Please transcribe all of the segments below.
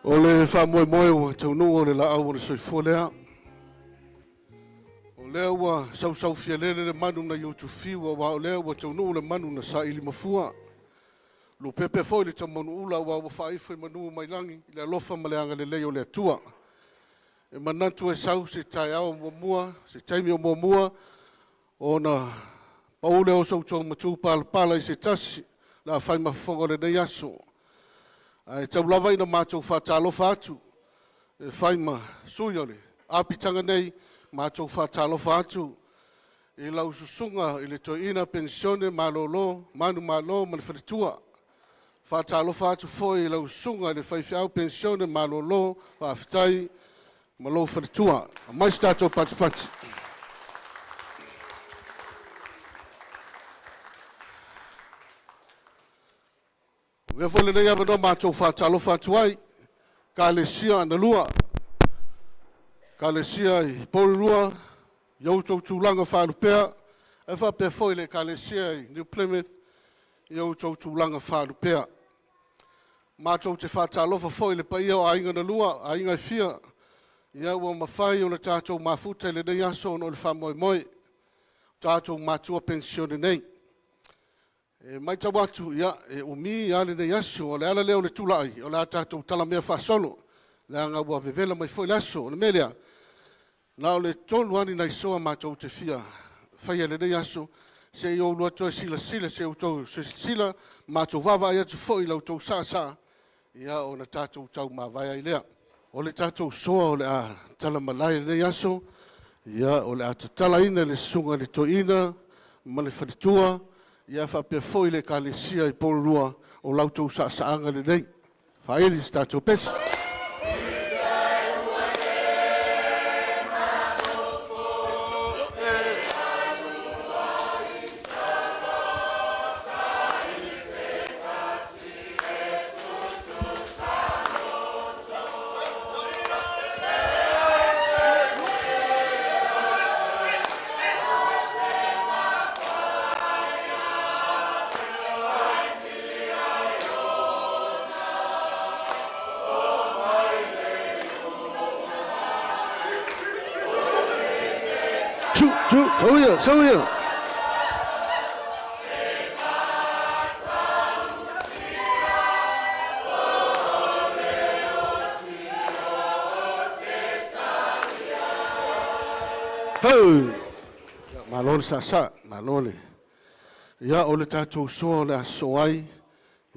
O le faamoemoe ua taunuu o le laau o le soifua lea. O lea ua sausaufialele le manu nai Utufiu, aua o lea ua taunuu le manu na saili mafua. Lupepe foi le taumanuula aua ua faaifo i manu mai lagi i le alofa ma le agalelei o le Atua. E manatu e sau se taeao muamua, se taimi o muamua ona pau lea o so outou matupalapala i se tasi o le a fai ma fofoga o lenei aso. Ae tau lava ina matou faatalofa atu e fai ma sui o le apitaga nei, matou faatalofa atu i lau susuga i le Toeaina Penisione Malolo Manumalo ma le faletua. E faatalofa atu foi i lau susuga i le faifeau penisione malolo, faafetai ma lou faletua. Aumai se tatou patipati. Avea foi lenei avanoa matou te faatalofa atu ai i Ekalesia na lua, Ekalesia i Porirua i o outou tulaga faalupea, ae faapea foi le Ekalesia i New Plymouth i o outou tulaga faalupea. Matou te faatalofa foi i le paia o aiga na lua, aiga e fia, ia ua mafai ona tatou mafuta i lenei aso ona o le faamoemoe, o tatou matua penisione nei. E matau atu, ia, e umi lava lenei aso. O le ala lea o le tulai, o le a tatou talamea faasolo, leaga ua vevela mai foi le aso. O le mea lea, na o le tolu lava ni nai soa matou te fia faia i lenei aso, se i ou alu atu e silasila, se i outou silasila matou vaavaai atu foi i la outou saasaa, ia ona tatou taumavae ai lea. O le tatou soa o le a talamalae i lenei aso, ia, o le a tatalaina e le susuga i le Toeaina ma le faletua, ia faapea foi le Ekalesia i Porirua, o la outou saasaaga lelei. Faaili se tatou pese. Su, su, sau ia, sau ia. Hei! Malo le saasaa, malo le... Ia, o le tatou soa o le a sosoo ai,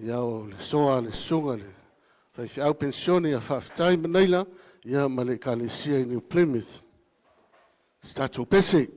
ia o le soa a le susuga i le faifeau penisione ia Faafetai Manaia, ia ma le Ekalesia i New Plymouth. Se tatou pese.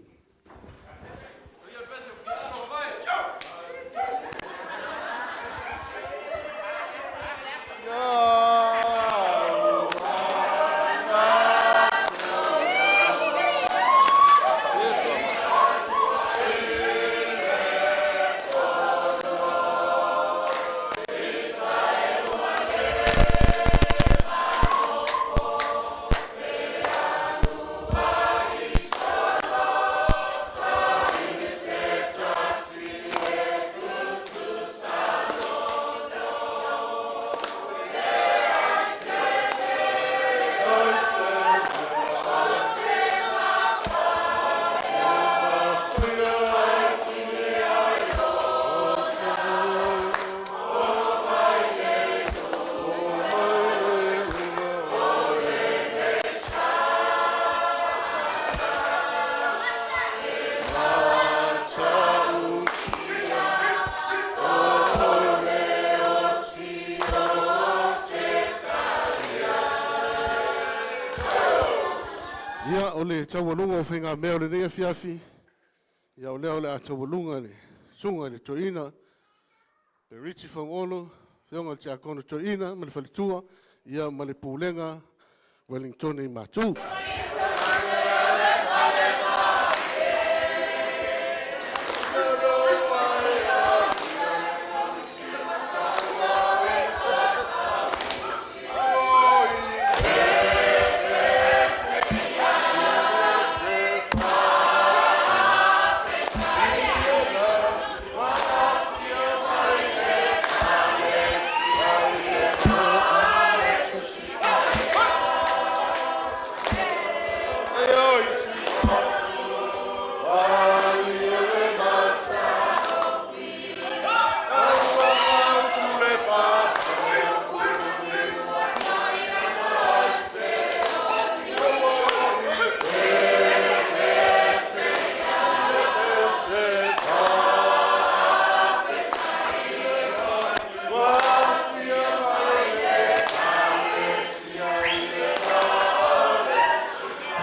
Ia, o le taualuga o faigamea o lenei afiafi, ia o lea o le a taualuga e le susuga i le Toeaina Richy Fagalo, afioga i le Tiakono Toeaina ma le faletua, ia ma le Pulega Ueligitone i Matu.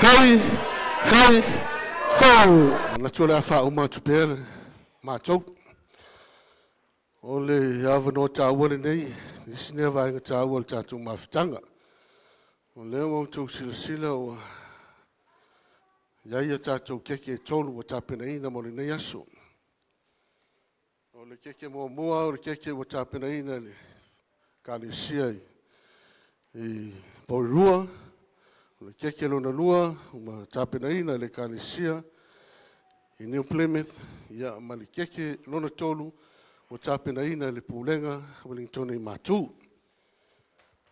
Hei, hei, ho! Manatu o le a faauma atu pea le matou. O le avanoa taua lenei, isi lea vaega taua o le tatou mafutaga. O lea ua outou silasila ua i ai a tatou keke e 3 ua tapenaina mo lenei aso. O le keke muamua o le keke ua tapenaina e le Ekalesia i Porirua, o le keke lona lua ua tapenaina e le Ekalesia i New Plymouth, ia ma le keke lona tolu ua tapenaina e le Pulega a Ueligitone i Matu. Ona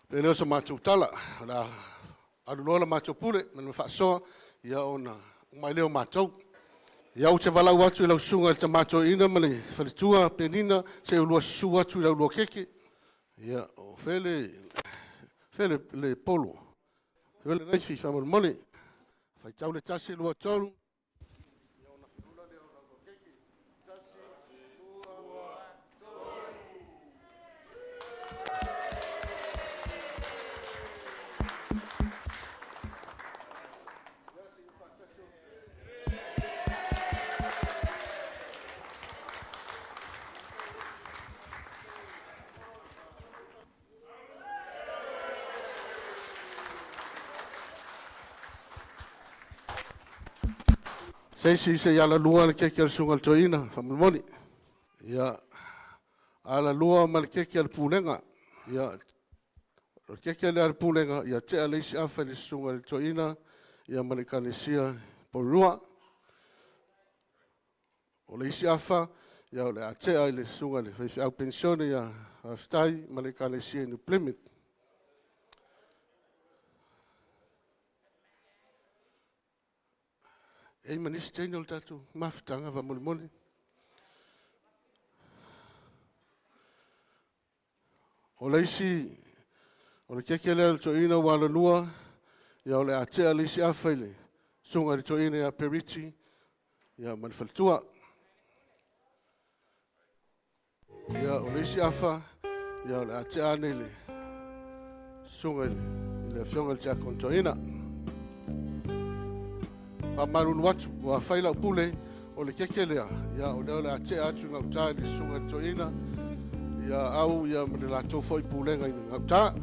faapea lea o se matou tala, o le a alu loa la matou pule ma le faasoa ona uma ai lea o matou. Ia, ou te valaau atu i lau Susuga i le Tama Toeaina ma le Faletua Penina, se i oulua susu atu i la oulua keke. Ia, o fea le polo? O fea le naifi faamolemole? Faitau le 1, 2, 3. Ona feula lea o la oulua keke. 1, 2, 3. Se isi se i alalua le keke a le Susuga i le Toeaina faamolemole. Ia, alalua ma le keke a le Pulega. Ia, o le keke lea a le Pulega, ia tea le isi afa i le Susuga i le Toeaina ma le Ekalesia i Porirua. O le isi afa o le a tea i le Susuga i le faifeau penisione ia Faafetai ma le Ekalesia i New Plymouth. E i ai ma nisi teine o le tatou mafutaga faamolemole? O le isi, o le keke lea a le toeaina ua alalua, ia o le a tea le isi afa i le Susuga i le Toeaina ia Periti ma le faletua. Ia, o le isi afa, o le a tea ane i le Susuga i le Afioga i le Tiakono Toeaina. E faamalulu atu, ua fai lau pule, o le keke lea, o lea o le a tea atu i gauta i le Susuga i le Toeaina ia Au ma le latou foi pulega i gauta.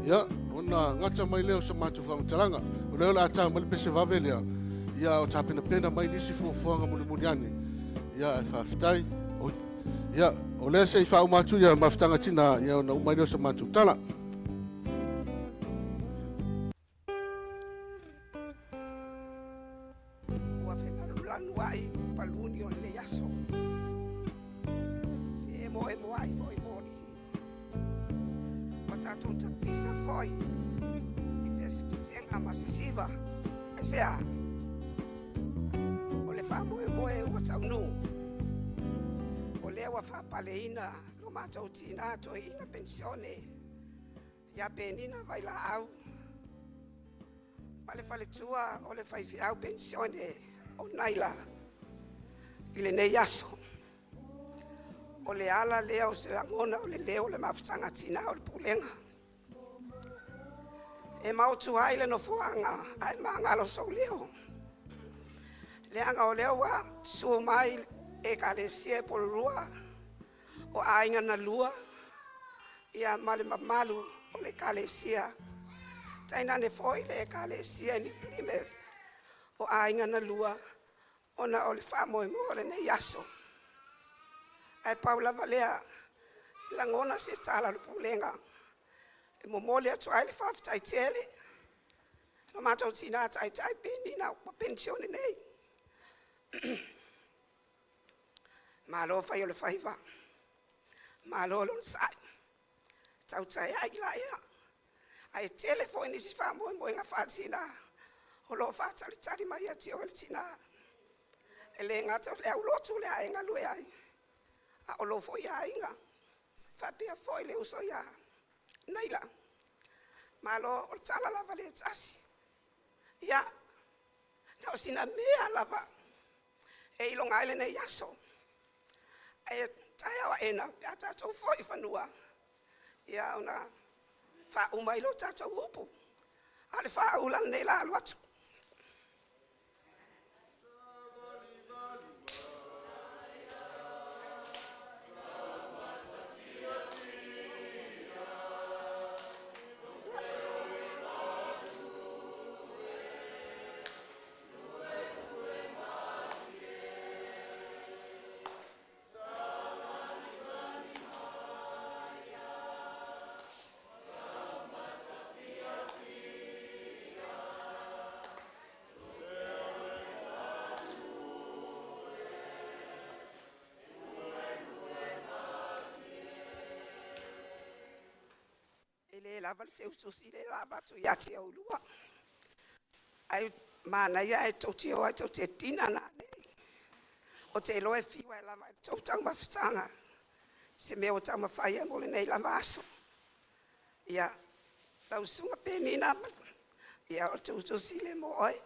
Ia, ona gata mai lea o se matou faamatalaga. O lea o le a ta mai le pese vave lea, a o tapenapena mai nisi fuafuaga mulimuli ane, ae faafetai. Ia, o lea se i faauma atu ia mafutaga a tina ona uma ai lea o se matou tala. Ua felanulanuai paluni o lenei aso, feemoemoai foi moli, ua tatou tapisa foi i pisapisa ma sisiva. Aisea? O le faamoemoe ua taunuu, o lea ua faapaleina lo matou tina toeaina penisione ia Penina Vailaau ma le faletua o le faifeau penisione o Naila i lenei aso. O le ala lea o se lagona o le leo o le Mafutaga a Tina o le Pulega, e maotu ai le nofoaga ae magalo sou leo, leaga o lea ua susu mai le Ekalesia i Porirua o Aiga na Lua ma le mamalu o le Ekalesia, tainane foi le Ekalesia i Niu Plimeth o Aiga na Lua, ona o le faamoemoe o lenei aso. Ae pau lava lea, e lagona se tala a le Pulega e momoli atu ai le faafetai tele i lo matou tina taitai Penina ua penisione nei. Malo fai o le faiva, malo le onosai, tautai ane laia, ae tele foi nisi faamoemoega faale-tina o lo o faatalitali mai ia te oe le tina. E le gata o le aulotu lea e galue ai, a o lou foi aiga, faapea foi le uso ia Naila. Malo. O le tala lava lea e tasi, ia na o sina mea lava e iloga ai lenei aso, ae taeao aena pe a tatou foi i fanua, ia ona faauma ai lea o tatou upu. A o le faaula lenei o le a alu atu. E le lava le teutusi lea o le a avatu ia te oulua, ae manaia ae tou te o ae tou te dinner nanei. Ou te iloa e fiu lava e lava ai la outou taumafataga, se mea ua taumafai ai mo lenei lava aso. Ia, lau Susuga Penina, ia o le tusi lea mo oe.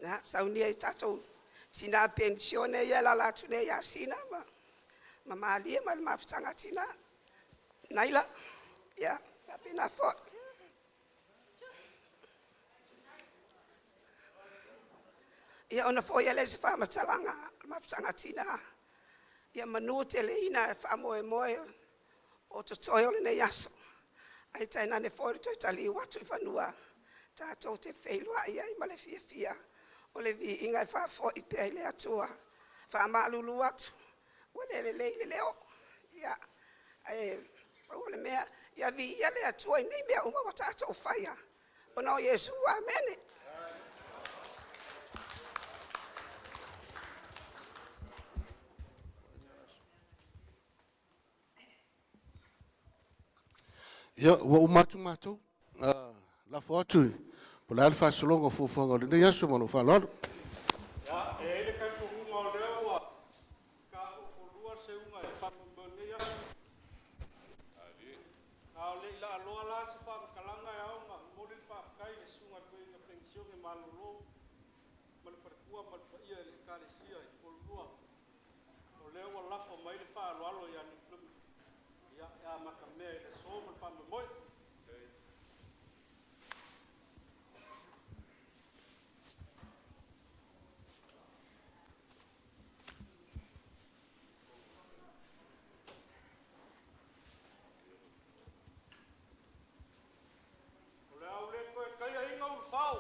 Ia, saunia e tatou tina penisione ia e alaala atu nei ia Sina ma Malie ma le Mafutaga a Tina. Naila, ia faapena foi. Ia, ona foi ai lea o se faamatalaga i le Mafutaga a Tina, ia manuteleina le faamoemoe o totoe o lenei aso, ae tainane foi le toe taliu atu i fanua tatou te feiloai ai ma le fiafia, o le viiga e faafoi pea i le Atua. E faamalulu atu ua le lelei le leo, ae pau o le mea, ia viia le Atua i nei mea uma ua tatou faia, ona o Iesu. Amene. Ia, ua uma atu matou. Lafo atu po o le a le faasologa o fuafuaga o lenei aso. Ma lou faaaloalo. Ia, e i ai le talitonuga o lea ua taotolua le seuga e faamoemoe i lenei aso. A o le i laaloa la se faamatalaga, e ao ona momoli le faafetai i le Susuga i le Toeaina Penisione malolo ma le faletua ma le paia i le Ekalesia i Pololua, o lea ua lafo mai le faaaloalo ia New Plymouth e amatamea i le aso ma le faamoemoe. O le a ou le toe taiaina ulufao,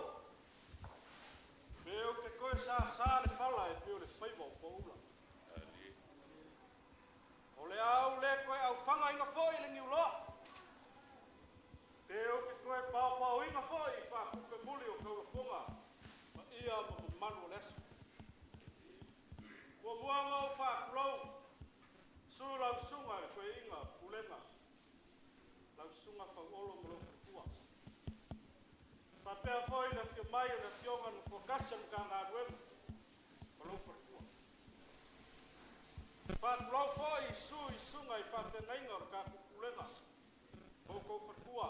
pe ou te toe sasa le fala e pei o le faiva o poula. O le a ou le toe aufagaina foi le niuloa, pe ou te toe paopaoina foi faatupemuli o taulafoga paia ma mamalu o le aso. Muamua ona ou faatulou, susu lau Susuga i le Toeaina Pulega, lau Susuga Faualo ma lou faletua. E faapea foi le afio mai o le Afioga i le Nofoa tasi o le Matagaluega ma lou faletua. E faatulou foi i susu i susuga i faafeagaiga o le tatou pulega ma outou faletua,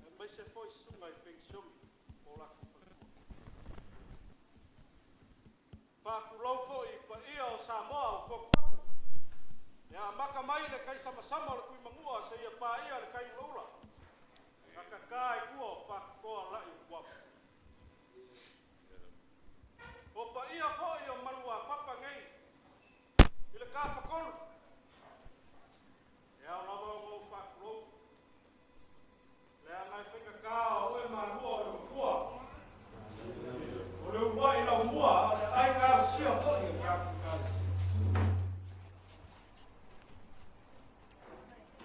aemaise foi susuga i penisione ma o latou faletua. Faatulou foi i paia o Samoa ua tofutofu, e amata mai i le taisamasama o le Tuimanua seia paia le taiulaula na tata i tua o Fatutoa lai o Tuava. O paia foi o Maluapapa nei i le Tafatolu, e ao lava ona ou faatulou, leaga e faigata o oe Malua o le matua, o le uluai laumua a o le aikalasia foi a le tatou Ekalesia.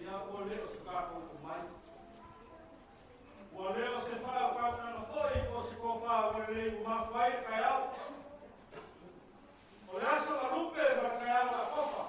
Ia ua le o se tatou tomai, ua le o se faautautaga foi po o se tofa ua lelei ua mafua ai le taeao. O le aso na lupe ma le taeao na atofa.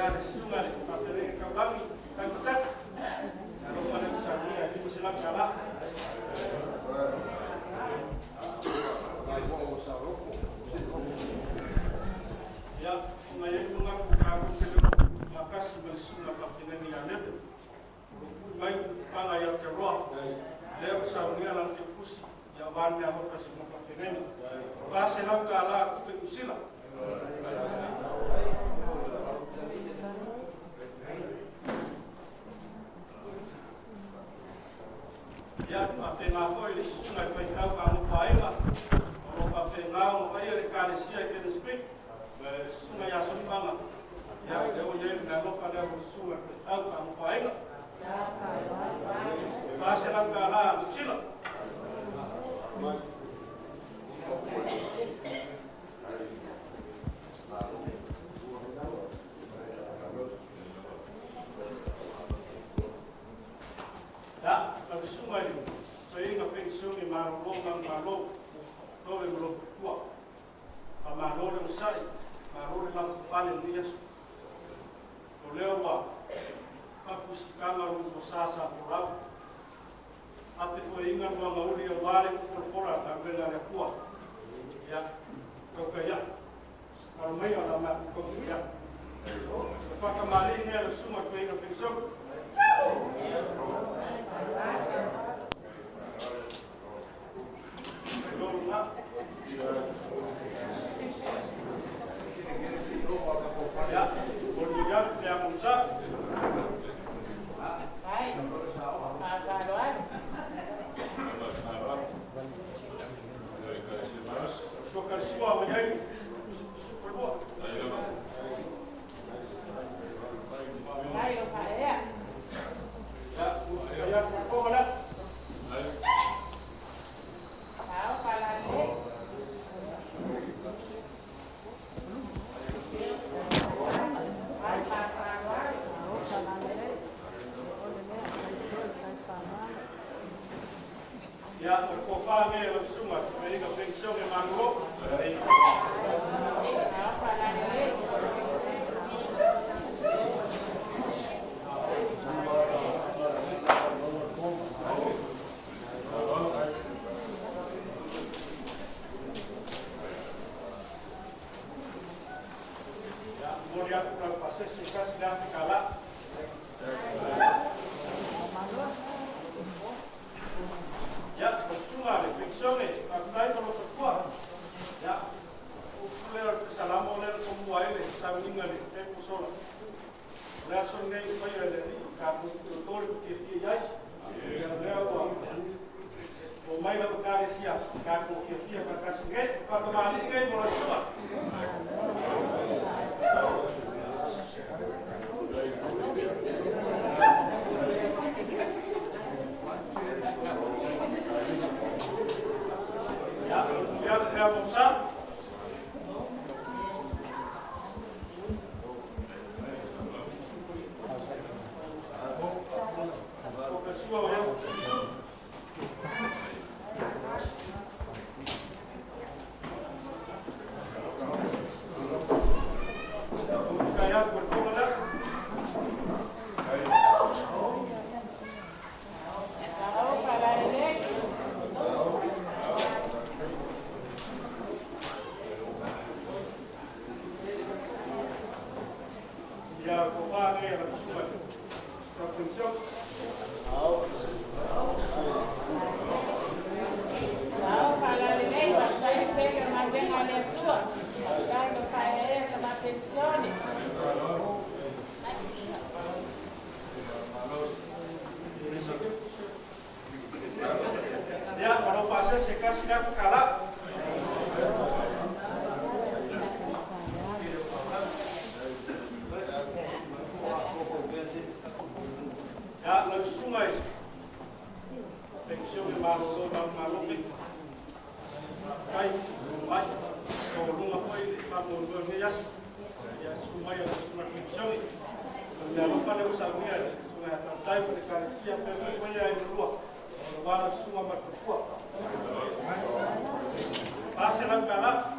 Ia le susuga i le faafeagaiga taulagi Taipatatu. Alofa lea ua saunia e $500. Ia, ona i ai le manatu tatou te le o faatasi ma le susuga i le faafeagaiga ia Lepe. O lo o pui mai le i Aotearoa. Lea ua saunia lana teutusi ia aua le meaalofa i le susuga i le faafeagaiga. $400 tupe Niu Sila. Ia, faapena foi le susuga i faifeau faagofaaiga o lo o faapena ona vaaia le Ekalesia i Kenneth Creek, le susuga ia Solimaga. Ia, lea ua i ai le meaalofa lea mo le susuga i le faifeau faagofaaiga. $400 Niu Sila. Ia, lau susuga i le toeaina penisione malolo manumalo, Tove ma lou faletua. Faamalo le onosai, malo le lavapapale i lenei aso. O lea ua papu i siutaga lo oulua sa sa folau. Ape foeina luagauli aua le folafola a galuega a le Atua. Ia, tautai a'e. Alo maia o le a matou tautai a'e. O faatamalii nei a le susuga i le toeaina penisione. Malo lena. Ia, molimoli atu pe a momosa. Sua ua i ai tusitusi lua. Ia, fai atu le toga lea. Ia, o le tofa lenei a lau susuga i le toeaina penisione malolo. Ia, momoli atu lau pasese $1,000. Ia, lau susuga i le penisione, faafetai mo lou faletua. Ia, o upu lea o le Salamo lea na tomua ai le sauniga i le taimi ua sola. O le aso lenei ua faia e le Alii, tatou tulotoli ma fiafia i ai. Ia, o lea ua omai lau Ekalesia, tatou fiafia faatasi nei. Faatamalii nei mo lau susuga. Ia, momoli atu pe a momosa. Sua o iau. Faafetai atu i le toga lea. Ia, tofa nei a lau susuga i le penisione. Ia, ma lou pasese $1,000. Ia, lau susuga i penisione malolo manumalo, faafetai mai taualuga foi le faamoemoe o lenei aso. Ia, susu mai a lau susuga i le penisione. O le meaalofa lea ua saunia e le susuga ia Tautai ma le Ekalesia pe foi ia i lua aua lau susuga ma le faletua. $400.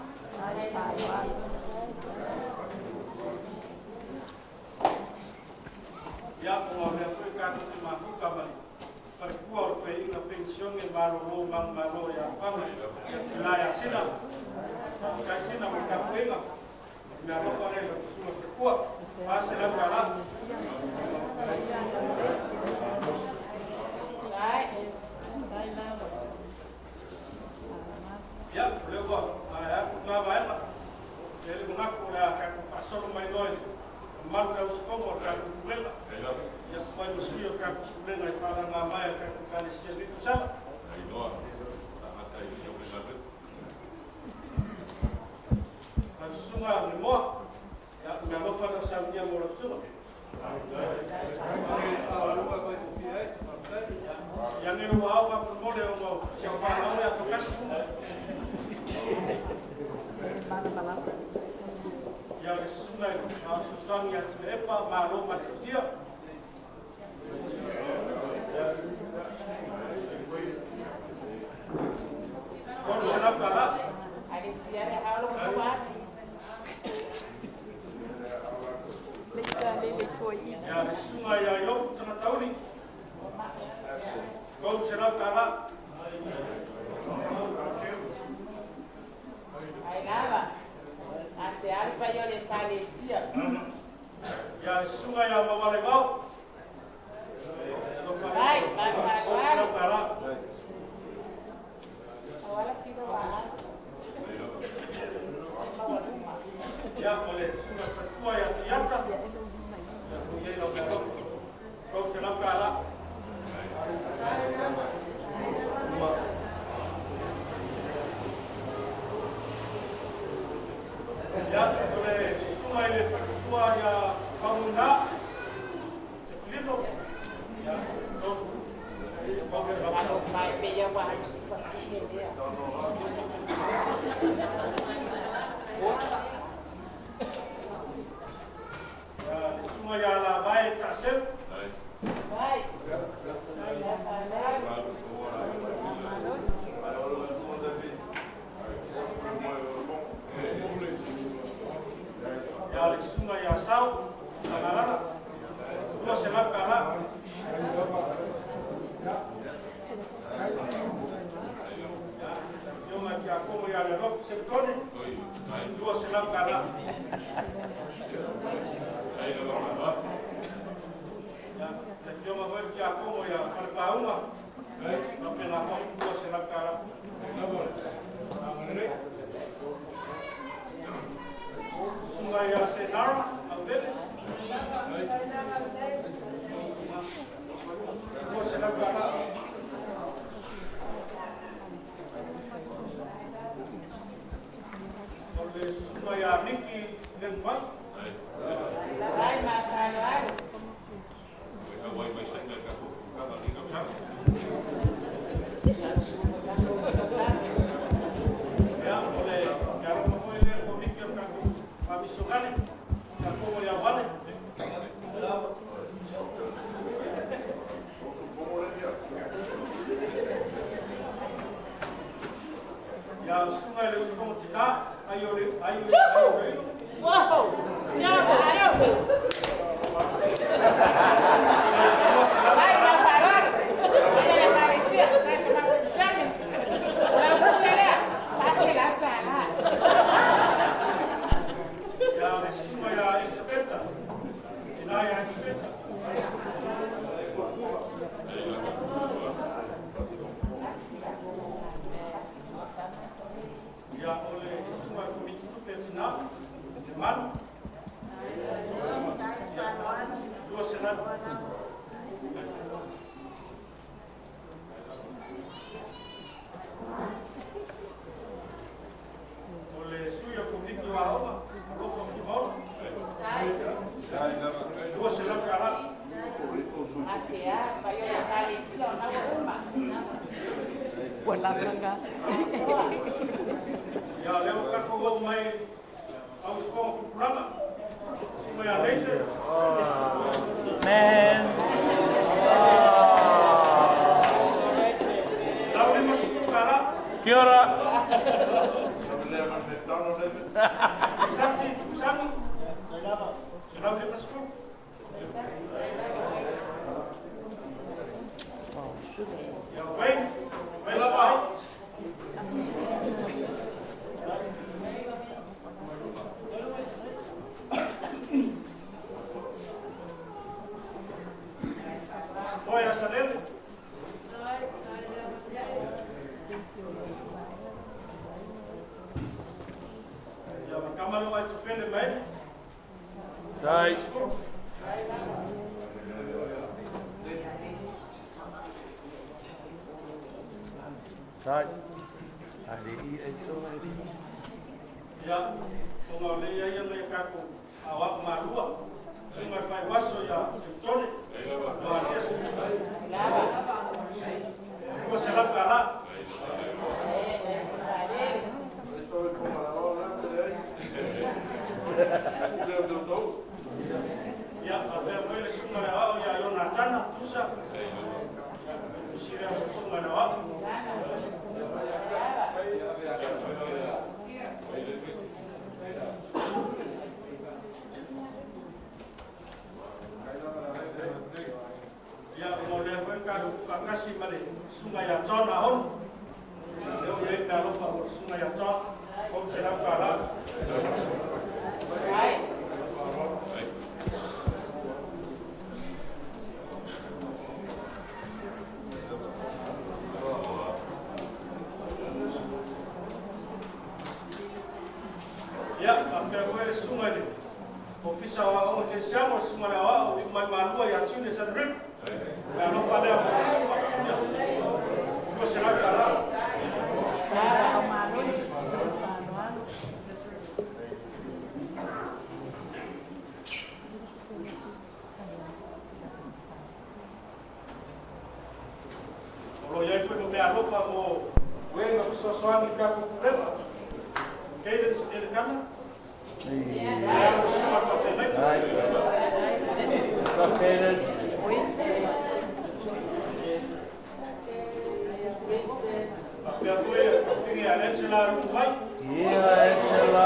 Mea alofa lea i lau susuga faletua. $400. Ia, o lea ua maea atu lena vaega. E i ai le manatu o le a tatou faasolo mai loa i le mamalu o le usufono a le tatou Pulega, ia fai ma sui o le tatou Pulega i faalagamaea a le tatou Ekalesia i lenei tausaga. Lau Susuga Lemoa, ia, o le meaalofa lea o Saunia mo lau susuga. Ia ane lou aao faamolemole ona o si au fanau o le a faatasi. Ia, le susuga i le Fesoasoani ia Tuilaepa, malo matautia. $300. Ia, le susuga ia Iopu Tagatauli, $300. Ia, le susuga ia Mauale Vao, $300. Ia, o le susuga faletua ia Tiata, ia, o i ai lau meaalofa, $300. Ia, o le susuga i le faletua ia Pauluna Sepulino, ia, $300. Ia, le susuga ia Lavae Taaseu. Ia, le susuga ia Sao Talalala, $200. Ia, afioga i Tiakono ia Lealofi Sepetone, $200. Ia, le afioga foi le Tiakono ia Falepauga, faapena foi, $200. Susuga ia Senara Lauvele, $200. O le susuga ia Niki Lengumai. Ia, o le alofa foi lea o Niki o le tatou famisionare, Tiakono ia Vale. Ia, susuga i le usufono tina, ai o le ai o le Ia, le susuga ia Elisapeta, tina ia Elisapeta. Ia, o le susuga i le Komiti Tupe a Tina, le Malu. Ia, 200. O le sui o Komiti o Aoga, Alofa Fuimaono. $200. Ia, lea ua tatou oo mai au usufono tupulaga. Susuga ia Nathan. Man. $150. Kia ora. Isati Tukusani. $150. Ia, Wayne. Wayne Pai. Tai. Tai. Ia, o ngā lei ai ana i kako a wak malua. Sunga whai waso ia Tone. No a lesu. Ko se lapa la. Ia, whapea koe le sunga le wao ia Ionatana, Tusa. Isirea mo sunga le wao. Ia, mo lea foi ka whakasi ma le sunga ia John Ahon. Leo ia i alofa o le sunga ia John. Kom se lau ka la. Ia, whapea koe le sunga i le ofisa o o te siamo le sunga le awao i mai malua ia Tune San Rip. Me alofa lea mo le sunga Tune. Ko se lau ka la. O lo iai foi mo mea alofa mo uenga fesoasoani i kako pulega. Keile le kana. Ia, o sunga whawhenai. Whapea koe whawhingi a Angela Ruku mai. Ia, Angela.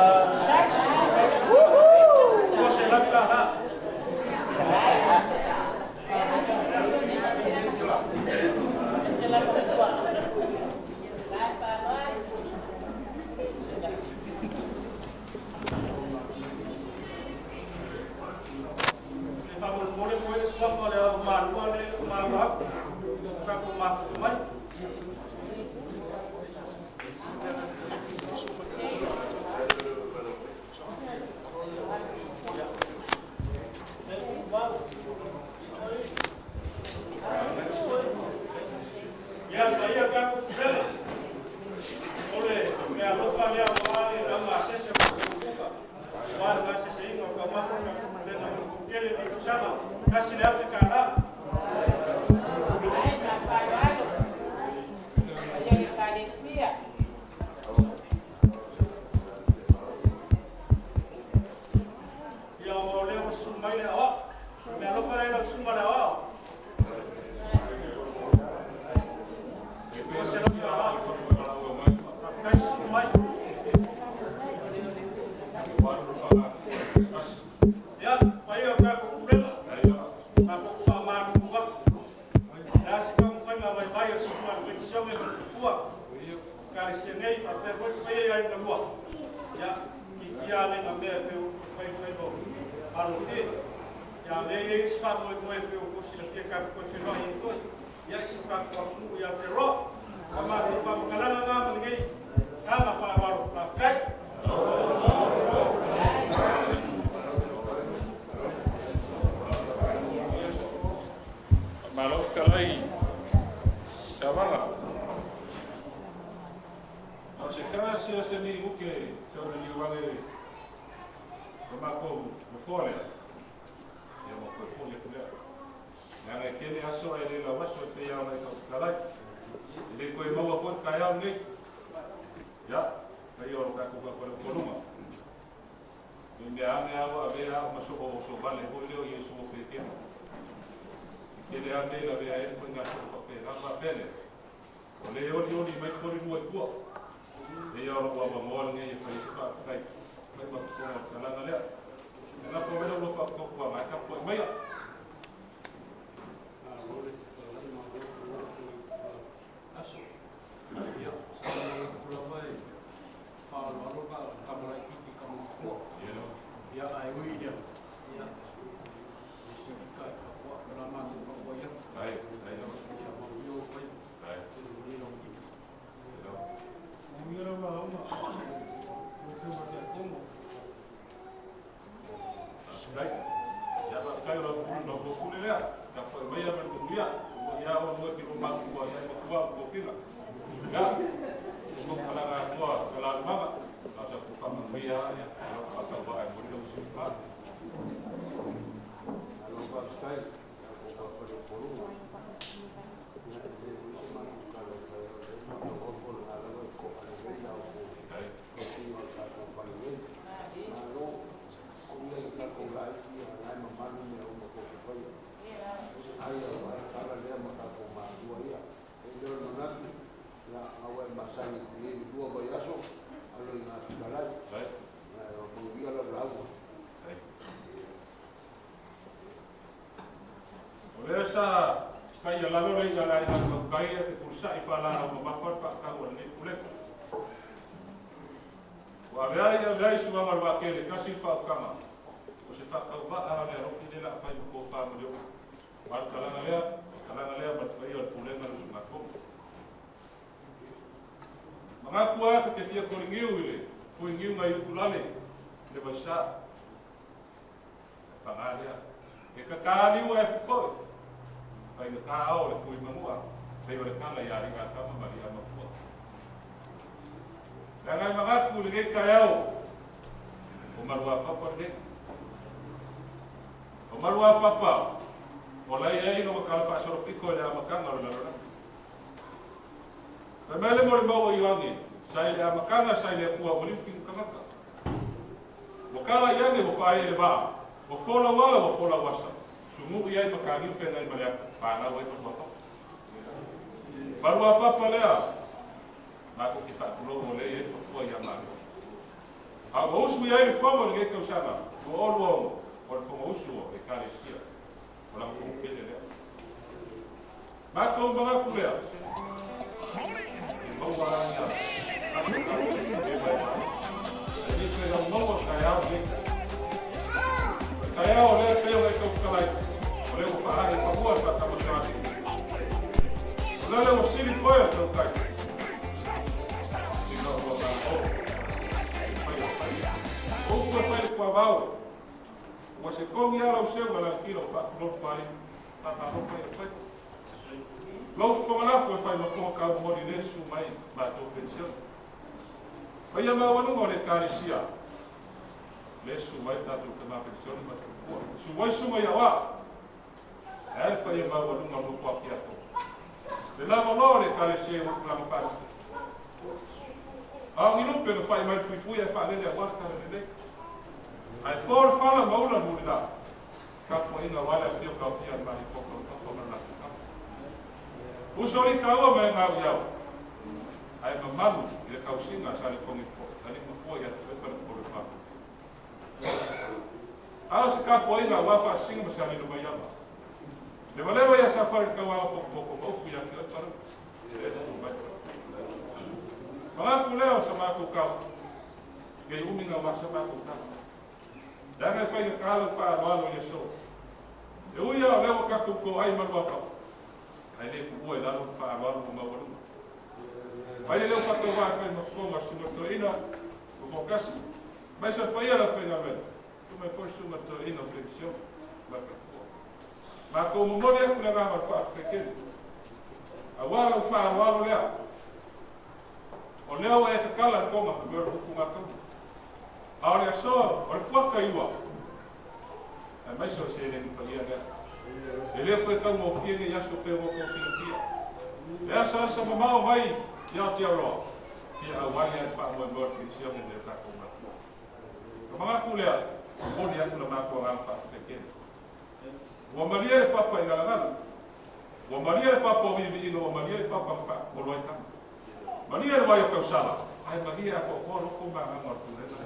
Ko se lau ka la. Le whamolmole koe le suafa le au malua le malua aku. Kako mafuku mai. Ia, pa ia kako pulega. O le mea alofa lea mo ale au masese mo kuka. Wa le masese inga o ka mafu ka pulega mo kutele ni kusama. Kasi le afe ka la. Ia o lea o su mai le awa. Mea alofa lea lau sunga le awa. Ko se lau ka la. Kai su mai. Ia, pa ia kako pulega. Ka ko wha manu wak. La se ka mwhai ngā mai vai o sunga le pensione me te pua. Ka le se nei, a te foi whai ai ngā lua. Ia, ki kia le ngā mea pe o te whai whai mo. Alo te. Ia, le e i sfa mo e moe pe o kosi la tia ka koe whenua i toi. Ia, i se ka kua ku ia te roa. Ka mā te wha makalanga ngā manengei. Ka ngā wha waro. Ka kai. Malo kalai savala. O se kasi o se ni uke te o ni wale o mako o fole. Ia mo koe fole kulea. Nanga e kene aso e le la waso te ia o ka kalai. Le koe maua fo ka iau nei. Ia, ka ia o ka kuka koe koluma. Me mea ame awa a mea o maso o so vale ho leo i so pe kena. Kele a nei la vea e koe ngā so whape rapa pele. O le oli oli mai kori rua i kua. E ia ora ua moa ngai e whai wha kai. Mai ma kusonga o kalanga lea. E ngā whawela ua whakakua mai ka poi maia. Aso. Ia, sa mga kula mai. Whaalo ka kamara kiti ka mukua. Ia, ai ui ia. Ia. Isi ka ka kua na ma tu ka kua ia. Ai, ai. Ia ma ui o whai. Ai. Te ni lo ki. Mira la oma. O te wa te komo. Ai. maia ma le manuia. Ia o mo ki ro matua ia matua ko kila. Ia mo kala ga tua kala mama. La sa ku fa manuia ia ro ka ba ai mo le usu pa. Alo faafetai o fale poluga ia e le ui se matou tala e fai o lea matou o le ala e to'a lelei la outou tausiga o le tatou fale nei. Malo auia i tatou laiti ia la e mamalu mea uma tou te faia. Ai aua le tala lea ma tatou matua ia. E le o le manatu ia a ua e masani i lenei 2 vaiaso alo i gasitalai. Ia e manuia lau lauga. O lea sa kai lalo le ia lai na kai e te fursa i fala au mamafa le faakau a lenei pulega. Ua avea i avea i suaga o le vaatele tasi le faaukaga o se faatauva'a le alofi le la fai ma tofa ma le o'u. Ma le talaga lea, talaga lea ma le paia o le pulega le usugafono. Magatu a te fia koligiu i le fuigiu ngai ukulale le vaisā. Paga lea. E kakaliu e pupoi. Pai na kā ao le kui manua. Pei o le kala ia ringa tama ma ria mapua. Le ngai magatu le ngei kai ao. O marua papa le ngei. O marua papa. O lai ei no makala whaasoro piko le amakanga o le laloraki. Pai mai le mori maua i langi. Sa i le amakanga sa i le akua o liu ki ukamaka. Ua kala i ange ua whae le vaa. Ua fola wala ua fola wasa. Sumu i ai makangiu whenai ma le aku. Whanau ai marua papa. Marua papa lea. Mako ki whaakulo o le e papua i a malo. A ua usu i ai le whawa le ngei kausanga. Ua olu au o le whonga usu o e kalesia. O la whonga pele lea. Mako mangaku lea. E maua ia. E mai. E ni pe lau maua kai au nei. Kai au lea peo e kau kalai. O lea ua whaare pahua sa tamasani. O lea lea ua siri poe o tau kai. Ina ua māo. O ua whai le kua vau. Ua se kongi ala o seu ala kila o whaakulolu pari. Whakalopa i a whai. Lau whangalafu e whai makoha kau mori le su mai mātou pensione. Whai a mawanunga o le kalesia. Le su mai tātou te mā pensione ma te kua. Su wai su mai awa. E le whai a mawanunga mo wha ki ato. Le lava loa le kalesia e wakulama whaatu. A ngi lupe no whai mai fuifui e whaalele a waka le lele. Ai fōr whala maula muri la. Ka pua inga wale a whio kau whia mahi poko poko mana la. Usori kaua mai ngau iau. Ai mamalu i le kausinga sa le kongi po. Tani mapua ia te pepa le pore papu. Ao se ka pua inga wafa singa ma sa lilo mai ama. Le walewa ia sa whare kau awa poko poko mauku ia ki oe paru. Le su mai. Mangaku leo sa mākou kau. Kei umi ngā wasa mākou kau. Langa e whai ka alo wha alo i so. E ui au leo kakou ko ai marua papa. Ai le kuua i lalo wha alo alo mo maualunga. Ai le leo whakau wā whai mafonga sumatoina o fokasi. Mai sa paia la whai ngā Tu mai foi sumatoina o pension. Mai whakua. Mākou momori aku le ngā mar wha awhekekele. A wā lau wha alo alo lea. O leo e kakala konga whamea kuku ngā kau. A o le asoa, o le fuaka iwa. Ai mai so se le ni paia lea. E lea koe kau ngō fia nge iaso pe ngō kau silafia. Le asa asa mamao mai i Aotearoa. Fia au ai ai wha moe moe pensione le tākou matua. Ka mangaku lea, moni aku la mākua ngā whaafekele. Ua malia le papa i ngalangala. Ua malia le papa o vivi ino, ua malia le papa mwha kolo ai tama. Malia le wai o kausala. Ai malia a koa loko mā ngā ngā pūrena.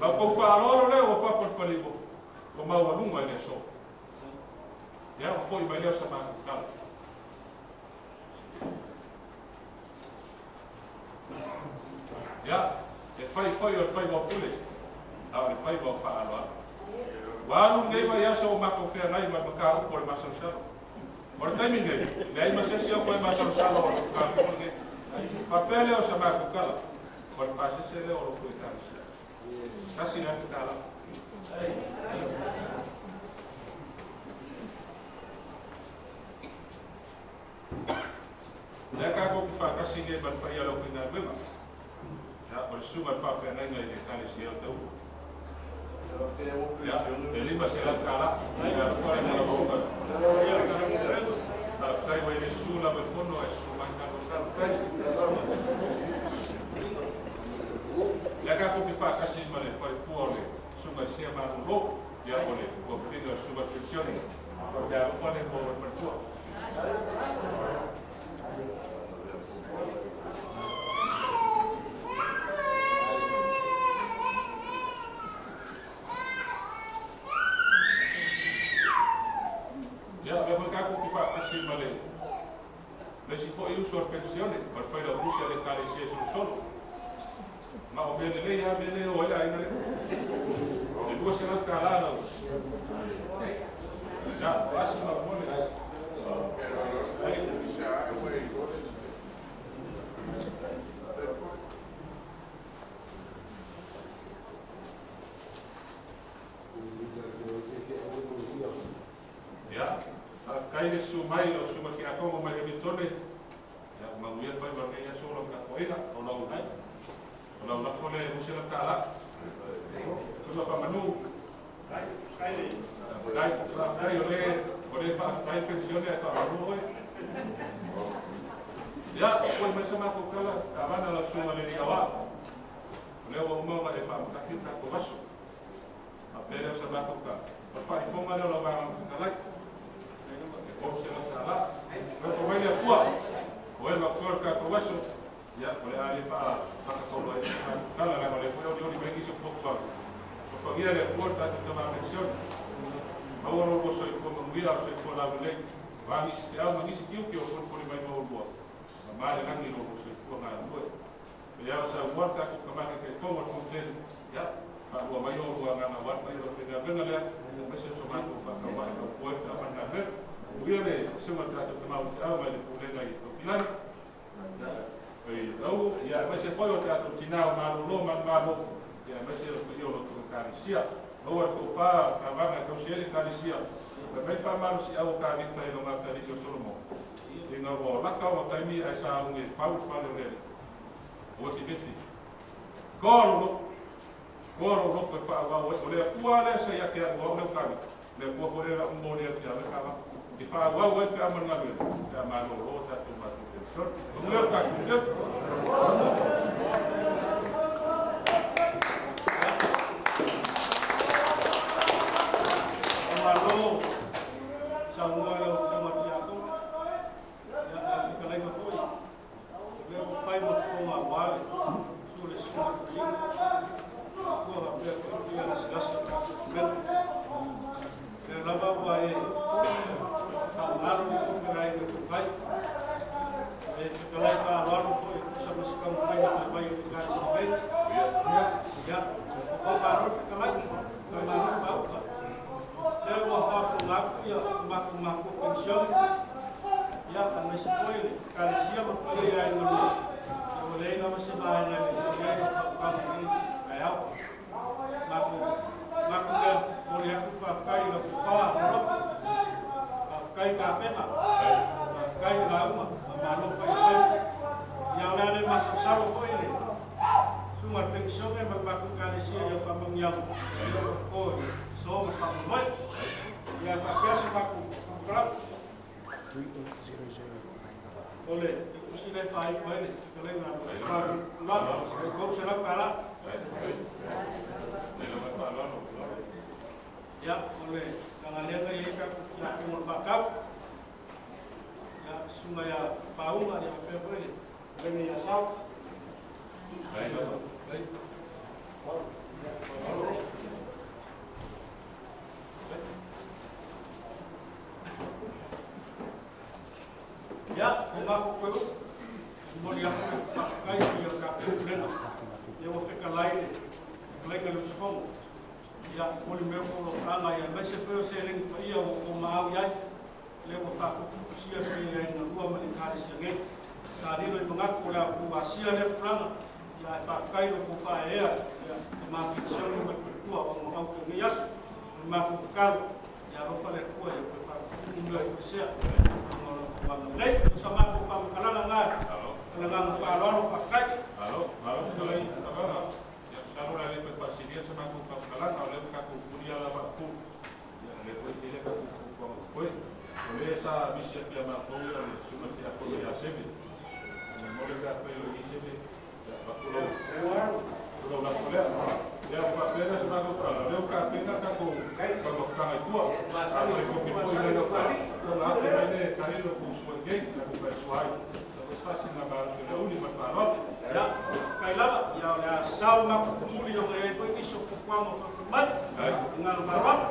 Lau kau whaaloalo lea ua papa le whalibo. Ua maualunga i le so. Ia ua foi mai lea sa mākou kala. Ia, e whai whai o le whai wau pule. A o le whai wau whaaloalo. Ua alu nei mai asa o mākou whea nai mai maka upo le masalosalo. O le taimi nei, le ai masesi au koe masalosalo o le maka upo nei. Papea leo sa mākou kala. O le pasese leo o loko i tālisia. Kasi na te tāla. nei ma le paia o le aufaigaluega. Ia, o le susuga i le faafeagaiga i le Ekalesia o Taua. Ia, e $500. Ia alofa le mo lau susuga. Faafetai ua e le susu lava i le fono ae susu mai tatou tala. Lea tatou te faatasi ma le faletua o le susuga i le Sea Malolo, ia o le tuafafine o le susuga i le Penisione. Ia alofa le mo le faletua. Ia, o lea foi tatou te faatasi ma le isi foi uso a le Penisione, ma le failautusi a le Ekalesia i Solosolo. Ma o mea lelei lava mea lea e o ai le aiga lea. E $200 lau. Ia, o asi ma mole. Ia, faafetai le susu mai o susuga i le Tiakono mai Hamilton. Ia, manuia faiva o lenei aso lau tapuaiga, o lau o lau lafo lea e $200. Susuga Faamanu. Faafetai, faafetai o le faafetai penisione ae faamanu oe. Ia, foi mai sa matou tala, tavana lau susuga le alii aoao. O lea ua uma ona e faamataki le tatou aso. Faapea lea o sa matou tala. O le faaifoga lea o lau vaega fetalai. E $300. Alofa mai le Atua. O e matua le tatou aso. Ia, o le a le faamatakaolo ai se matou tala, leaga o lea foi olioli mai nisi o fuafuaga. Alofagia le Atua le tatou tama penisione. Maua lo lua soifua manuia o le soifua laulelei. O a nisi feau ma nisi tiute o folifoli mai ma oulua. Mama le lagi lo lua soifua galulue. Ia o saunoa le tatou tama Taitaifono o le Fonotele. Ia, faalua mai o lua agaga aua le paia o le aufaigaluega lea, aemaise o so matou faatauvae tautua ai pe a fai galuega. Manuia le susuga i le tatou tama Utiau mai le Pulega i Tofilagi. Ia, oi lau, ia aemaise foi o tatou tinā o malolo manumalo, ia aemaise o le paia o lo outou Ekalesia. Maua le tofa o le tavaga e tausi ai le Ekalesia, fai mai le faamalosiau o Tavita i lona atalii o Solomona, ina ua lata ona taimi ae sauni e fau le fale o le Alii. Aua e te fefe. Toa lou loto. Toa lou loto e faaauau ai. O le Atua lea sa ia te au o au lea o Tavita, o le Atua foi lea o le a ou momoli atu ia oe kava. E faaauau ai le feau ma le galuega, pe a malolo tatou matou penisione. Manuia le tatou afiafi. Faamalo saunoa i lau Afioga i le Tiakono, ia ma le fetalaiga foi, o lea ua fai ma fofoga aua le susu o le Susuga i le Toeaina, ua faapea foi ia gasegase o le tatou Pule. O lea lava ua e faamagalo le fetalaiga tokai, e fetalai faaaloalo foi e tusa ma se taumafaiga vaivai o le Ekalesia nei. Ia, ua faamalo le fetalai, faamalo faauta. Lea ua faafofoga atu ia matou matua penisione, ia aemaise foi le Ekalesia ma paia i aiga lua, ia ua leai lava se vaega e le i ai o faautaga i lenei taeao. Matou manatu lea, momoli atu le faafetai i lau tofa alofa, faafetai tapena, faafetai lauga, faamalo fai le faiva. Ia o le a le masalosalo foi le susuga i le penisione ma le matou Ekalesia i au faamanuiaga, ia ua toto i so ma le faamoemoe. Ia faapea se matou faamatalaga. O le tusi lea e faaifo ai le fetalaiga a le $300. Ia, o le taga lea na i ai tatou tiakono o le faatau. Ia, susuga ia Pauga, ia faapea foi le fetalaiga ia Sao. Ia, o matou foi upu, e momoli atu le faafetai i le tatou Pulega. Ia ua fetalai le fetalaiga i le usufono. Ia, momoli mai outou alofaaga, ia aemaise foi o seleni paia ua outou maau i ai. Lea ua faatofutofusia le paia i aiga lua ma le Ekalesia nei. Sa lilo i manatu o le a outou asia lea tulaga, ia ae faafetai i lo outou faaeaea, ia, le ma penisione ma le faletua o maau i lenei aso. O le matou tatalo, ia alofa le Atua ia toe faatutumu mea i toesea ona o le tulaga lelei. O sa matou faamatalaga na Ma le agaga faaaloalo, faafetai. Malo, malo fetalai Tafaga. Ia masalo o le a le toe faasilia se matou faamatalaga, o lea ua tatou fulia lava a pulu. Ia o lea foi e tele a tatou fuafuaga o totoe. O lea sa misi atu ia matou le susuga i le Tiakono ia Seve. Faamolemole pe afai o i i Seve, ia avatu lau lafo lea. Ia ona faapea lea o se matou tala, o lea ua tapena tatou taumafataga i tua. Afai tou te foi mai Laupali, ona afe mai lea e tali lo outou sua i inei, tatou faisua ai. Se faasiligamalosi o le aoauli ma le faaaloalo. Ia, faafetai lava. Ia, o le a sao le matou tumuli ona e i ai foi nisi o fuafuaga o faafoe mai. Ma le faaaloalo.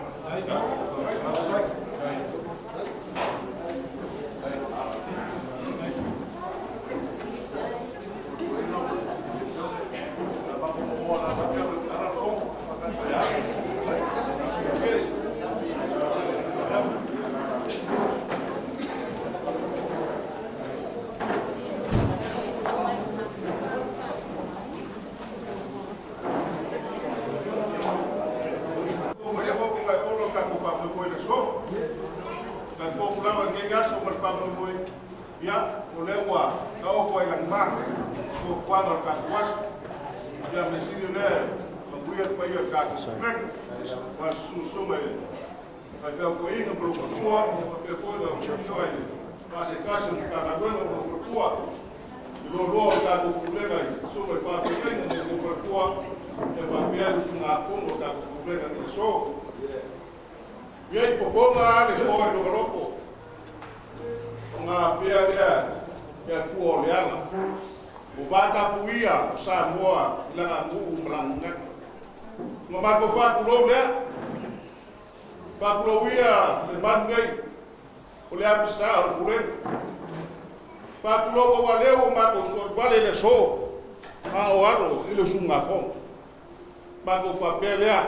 Maria foi com o tatou faamoemoe i le aso. Talitonu lava i lenei aso ma le faamoemoe, ia, o lea ua taoto ai lagima fuafuaga o le tatou aso. Ia, mea sili o lea e manuia le paia o le tatou Pulega, ma le susuga i le faifeau toeaina ma lou faletua, faapea foi lau Afioga i le Faasetasi o le Matagaluega ma lou faletua, le loaloa o le tatou Pulega i susuga i faafeagaiga ma lou faletua, ia faapea le usugafono a le tatou Pulega i le aso. Ia i popoga le toa i lona loto, o gafea lea e atua o le ala. Ua vatapuia o Samoa i lana nuu ma lana gagana. Na matou faatulou lea, faatulou ia le malu nei o le apisa o le pulega. Faatulou aua lea ua matou soalivale i le aso a o alo i le usugafono. Matou faapea lea,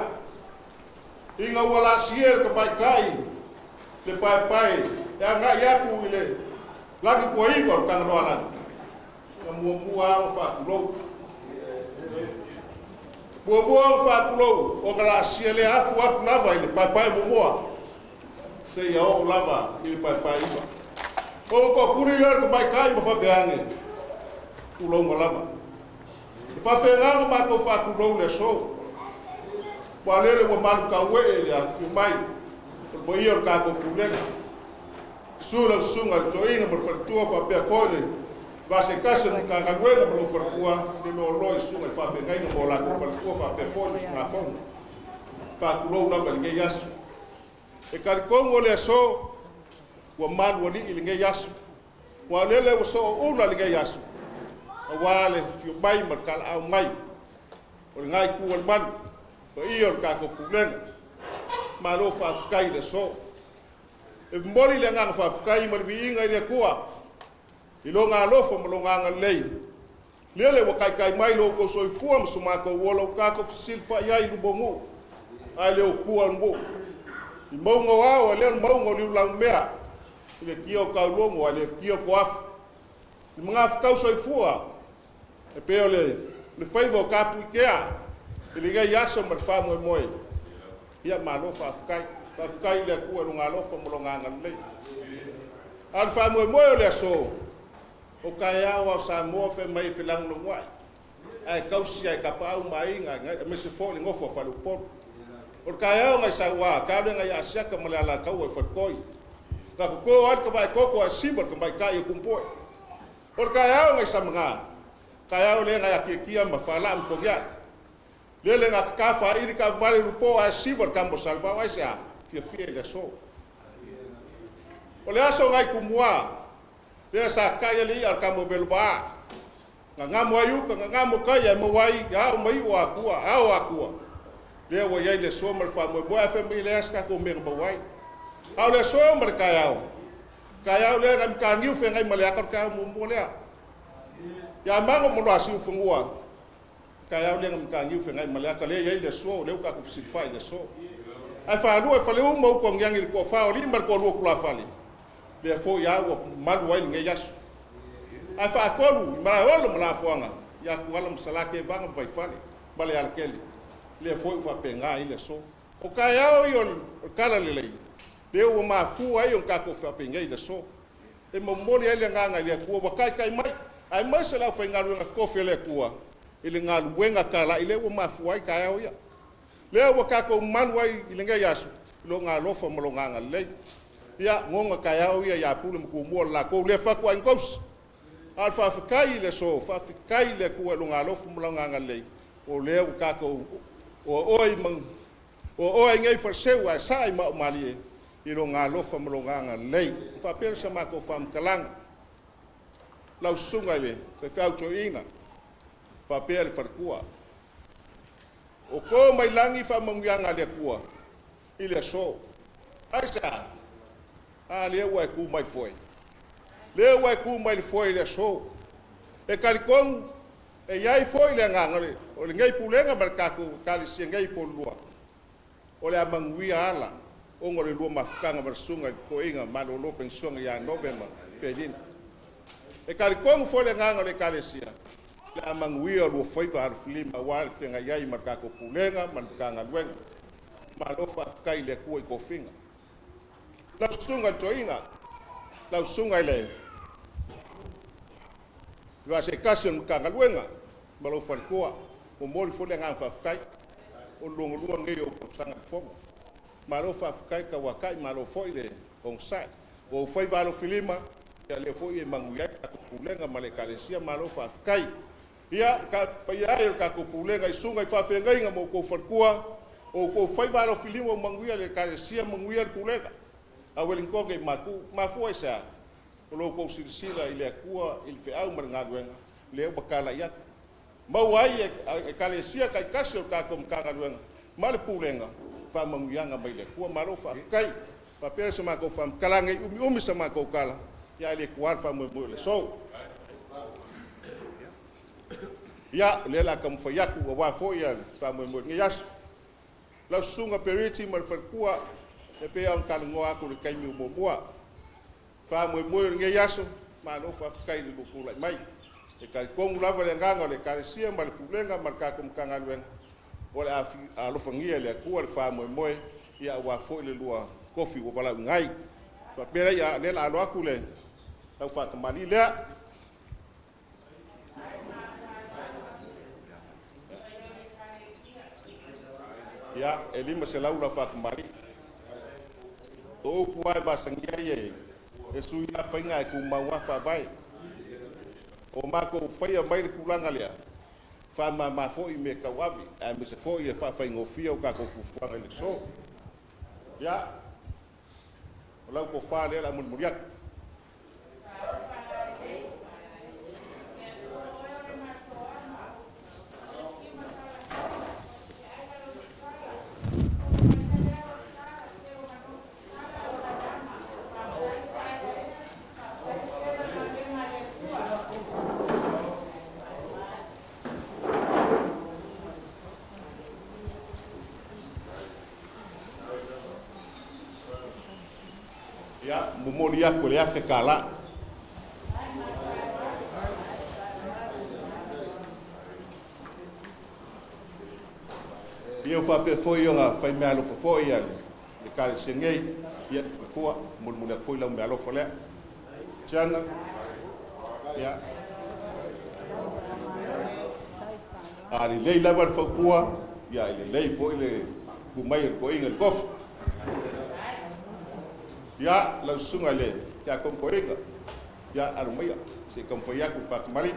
ina ua laasia e le tamaitai le paepae e agai atu i le lagi tuaiva o le Tagaloaalagi, na muamua lava ona faatulou. Muamua ona faatulou ona laasia lea afu atu lava i le paepae muamua seia oo lava i le paepae iva. Ona toatuli lea o le tamaitai ma faapea ane, tulouga lava. E faapena ona matou faatulou le aso. Ua lele ua malutauee le afifio mai o le paia o le tatou Pulega. Susu lau susuga i le Toeaina ma le faletua faapea foi le va se tasi o le Matagaluega ma lou faletua, le loaloa i susuga i faafeagaiga ma o latou faletua faapea foi le usugafono. Faatulou lava i lenei aso. E talitonu o le aso ua malualii i lenei aso. Ua lele ua sooula lenei aso, aua le afio mai ma le talaau mai o lena itu o le malu, paia o le tatou Pulega. Malo faafetai i le aso. E momoli le agaga faafetai ma le viiga i le Atua i lona alofa ma lona agalelei. Lele ua taitai mai lo outou soifua ma so matou ola ua tatou fesilafai ai i luma o nuu, ae le o tua o nuu. I mauga o ao, ae le o le mauga o Liulaumea, i le tia o Taulogo, ae le tia o Toafa. I magafetau soifua, e pei o le faiva o Tapuikea i lenei aso ma le faamoemoe. Ia malo faafetai. Faafetai i le Atua i lona alofa ma lona agalelei. A o le faamoemoe o le aso, o taeao ao Samoa fai mai e felagolagomai, ae tausi ae tapaau ma aiga, aemaise foi le nofo a faleupolu. O le taeao nai Saua, taeao lea nai Asiata ma le Alataua i Faletoi. Na toto ai le tamaetoto ae siva le tamaitai o Tumpoe. O le taeao nai Samaga, taeao lea nai Atiatia ma Falaa ma Togiai. Lele na tata faaili taavale lupo ae siva le tama o Salevao ai se a fiafia i le aso. O le aso nai Tumua, lea sa tai ale ia o le tama o Veluvaa. Gagamo ai uka, gagamo kai ae maua ai ao mai o atua, ao atua. Lea ua iai le aso ma le faamoemoe ae fai mai le aso tatou mea na maua ai. A o le aso ma le taeao, taeao lea nai Mataniu feagai ma le aka o le taeao muamua lea. Ia mago ma loa siufanua, taeao lea nai Mataniu feagai ma le aka lea iai le aso, lea ua tatou fesilafai i le aso. Ae faalua e faleuma utu agiagi i le toafa o alii ma le toalua o tulafale, lea foi a ua malu ai lenei aso. Ae faatolu i Malaeolo ma Lafoaga, ia Tuala ma Salate, Vaga ma Vaifale ma le Alatele, lea foi ua faapena ai le aso. O taeao ia o le tala lelei, lea ua mafua ai ona tatou faapenei i le aso. E momoli ai le agaga i le Atua ua taitai mai, Aemaise le aufaigaluega totofi a le Atua i le galuega talai lea ua mafua ai taeao ia. Lea ua tatou malu ai i lenei aso i Lona alofa ma Lona agalelei. Ia, goga taeao ia ia Pule ma Tumua i le latou lea fatuaiga tausi. A o le faafetai i le aso, faafetai i le Atua i Lona alofa ma Lona agalelei, o lea ua tatou oaoa ai nei i faleseu ae saa i maaomalie i Lona alofa ma Lona agalelei. E faapea se matou faamatalaga, lau susuga i le faifeau toeaina faapea le faletua. O to mai lagi faamanuiaga a le Atua i le aso. Aisea? A lea ua e tu mai foe. Lea ua e tu mai le foe i le aso. E talitonu e i ai foi le agaga o lenei pulega ma le tatou Ekalesia nei i Upolu, o le a manuia ala ona o le lua mafutaga ma le susuga i le toeaina malolo penisione ia Nove ma Pelina. E talitonu foi le agaga o le Ekalesia, o le a manuia lua faiva alofilima aua le feagai ai ma le tatou pulega ma le Matagaluega. Malo faafetai i le Atua i tofiga. Lau susuga i le toeaina, lau susuga i le Vaa-seetasi o le Matagaluega ma lou faletua, momoli foi le agaga faafetai, o le lona lua lenei o ou tausaga i le Fono. Malo faafetai tauatai, malo foi le onosai. Ua ou faiva alofilima, ia lea foi e manuia ai le tatou pulega ma le Ekalesia, malo faafetai. Ia, le paia e o le tatou pulega i susuga i faafeagaiga ma outou faletua, o outou faiva alofilima ua manuia le Ekalesia, manuia le pulega a Ueligitone i Matu. Mafua i se a? O lo outou silasila i le Atua i le feau ma le galuega, lea ua talai atu. Maua ai e Ekalesia taitasi o le tatou Matagaluega ma le Pulega faamanuiaga mai le Atua. Malo faafetai. Faapea se matou faamatalaga, ne i umiumi sa matou tala, ae le tuua le faamoemoe o le aso. Ia, o lea o le a taumafai atu aua foi le faamoemoe o lenei aso. Lau susuga Periti ma le faletua, e pei lava ona talanoa atu i le taimi ua muamua. Faamoemoe o lenei aso, malo faafetai i le lua tulai mai. E talitonu lava le agaga o le Ekalesia ma le Pulega ma le tatou Matagaluega, o le a alofagia e le Atua le faamoemoe aua foi le lua tofi ua valaauina ai. Faapea lea, o lea o le a alo atu le tau faatamalii lea. Ia, e 500 lau faatamalii. O upu lava e masania ai e sui lava faiga e tumau lava faavae. O matou faia mai le tulaga lea, faamama foi mea tauave, aemaise foi e faafaigofie o tatou fuafuaga i le aso. Ia, o lau tofa lea o le a mulimuli atu. Ia, momoli atu le $1,000. Ia, ua faapea foi ona fai meaalofa foi a le Ekalesia nei, ia, faletua, molimoli atu foi lau meaalofa lea. Tiana, ia. A lelei lava le fautua, ia, e lelei foi le tumai o le toeaina i le tofi. Ia, lau susuga i le tiakono toeaina, ia, alo maia, se i taumafai atu le faatamalii.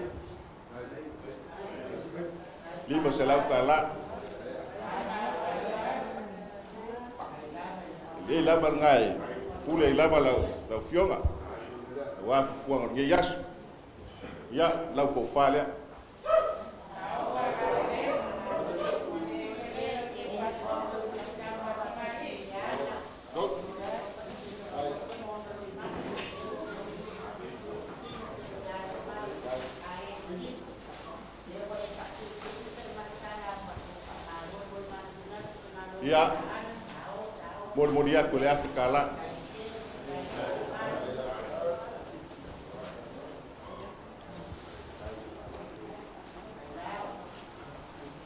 $500. Lelei lava lena e pule ai lava lau afioga, aua fuafuaga o lenei aso. Ia, lau tofa lea. Ia, molimoli atu le $1,000.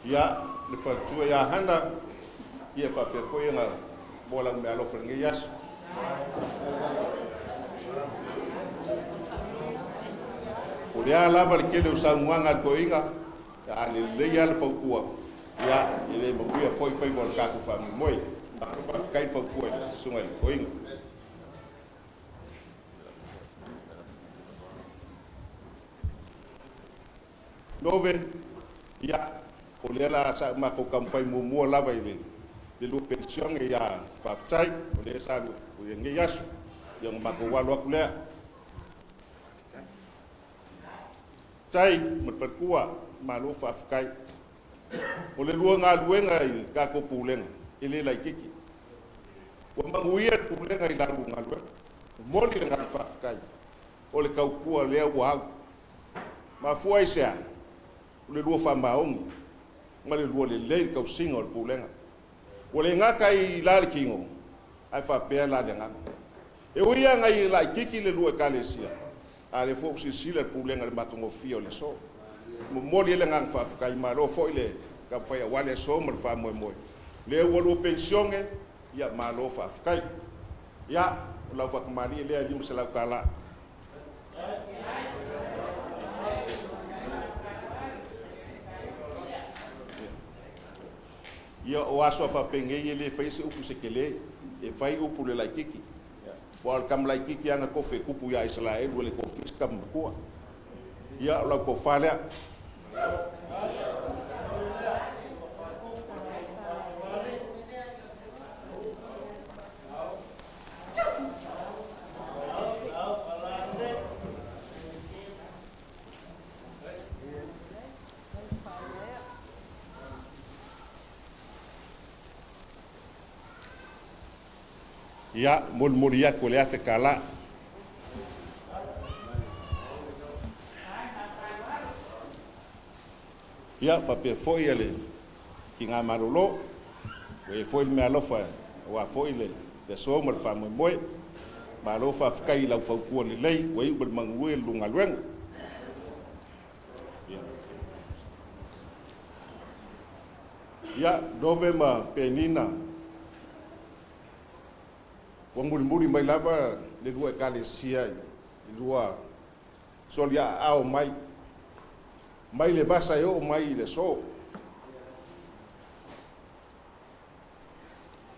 Ia, le faletua ia Hana, ia faapea foi ona mo lau meaalofa i lenei aso. O lea lava le tele o saunoaga a le toeaina, a lelei lava le fautua, ia, e le manuia foi faiva o le tatou faamoemoe. Malo faafetai le fautua i le susuga i le toeaina. Nove, ia, o lea la sa matou taumafai muamua lava i le lua penisione, ia faafetai, o lea sa i lenei aso, ia ona matou alo atu lea. Tai ma le faletua, malo faafetai. O le lua galuega i le tatou pulega, e le laitiiti. Ua manuia le pulega i la lua galuega. Momoli le agaga faafetai o le tautua lea ua au. Mafua i se a? O le lua faamaoni ma le lua lelei le tausiga o le pulega. Ua le gata i la le tino, ae faapea la le agaga. E ui lava i laitiiti le lua ekalesia, a lea foi ua silasila le pulega i le matagofie o le aso. Momoli ai le agaga faafetai, malo foi le taumafai aua le aso ma le faamoemoe. Lea ua lua penisione, ia malo faafetai. Ia, o lau faatamalii lea e $500. Ia o aso a faapenei e le faia se upu se tele, e fai upu le laitiiti. Aua o le tama laitiiti lava na tofi e tupu ia Isaraelu e le tofia se tama matua. Ia o lau tofa lea. Ia, molimoli atu e le $1,000. Ia, faapea foi le tiga malolo, ua i ai foi le meaalofa aua foi le aso ma le faamoemoe. Malo faafetai i lau fautua lelei, ua iu ma le manuia le lua galuega. Ia, Nove ma Penina, ua mulimuli mai lava le lua ekalesia i lua soliaao mai, mai le vasa e oo mai i le aso.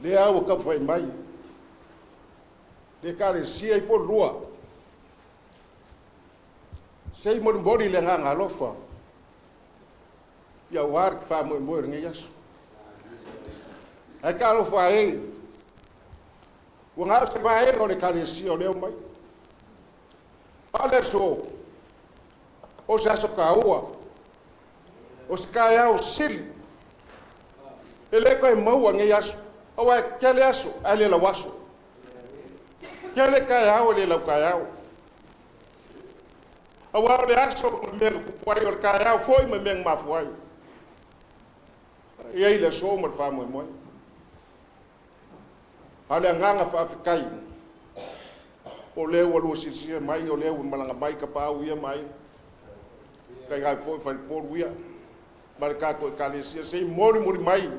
Lea ua taumafai mai, le ekalesia i Upolu lua, sei molimoli le agaga alofa, ia aua le faamoemoe o lenei aso. Ae talofa e, ua na o se vaega o le ekalesia o lea mai. A o le aso, o se aso taua, o se taeao sili, e le toe maua nei aso, aua e tele aso, ae le lau aso. Tele taeao e le lau taeao. Aua o le aso ma mea na tupu ai, o le taeao foi ma mea na mafua ai. E i ai le aso ma le faamoemoe. A o le agaga faafetai, o lea ua lua silasila mai, o lea ua malaga mai Tapaau ia ma aiga. Tainane foi Falepolu ia, ma le tatou ekalesia, se i molimoli mai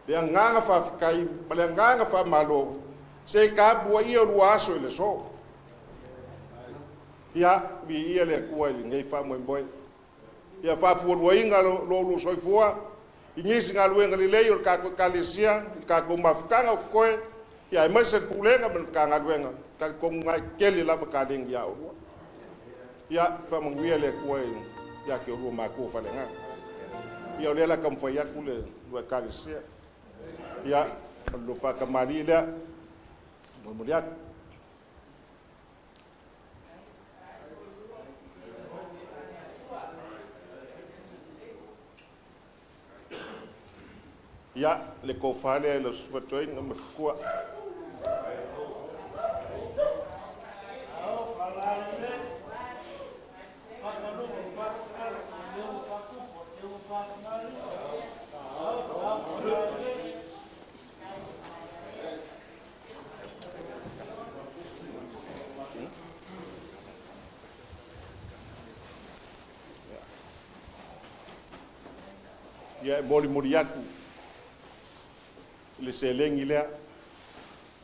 le agaga faafetai ma le agaga faamalo, se i tapuaia o lua aso i le aso. Ia, viia le Atua i lenei faamoemoe. Ia faafualuaina lo lua soifua, i nisi galuega lelei o le tatou ekalesia, i le tatou mafutaga o totoe, ia aemaise le pulega ma le Matagaluega, talitonu lena e tele lava taleni ia oulua. Ia, faamanuia le Atua ia te oulua matua faaleagaga. Ia o lea la taumafai atu le lua ekalesia. Ia, o le lua faatamalii lea, molimoli atu. Ia, le tofa lea i le susuga toeaina ma faletua. Ia, e molimoli atu le seleni lea.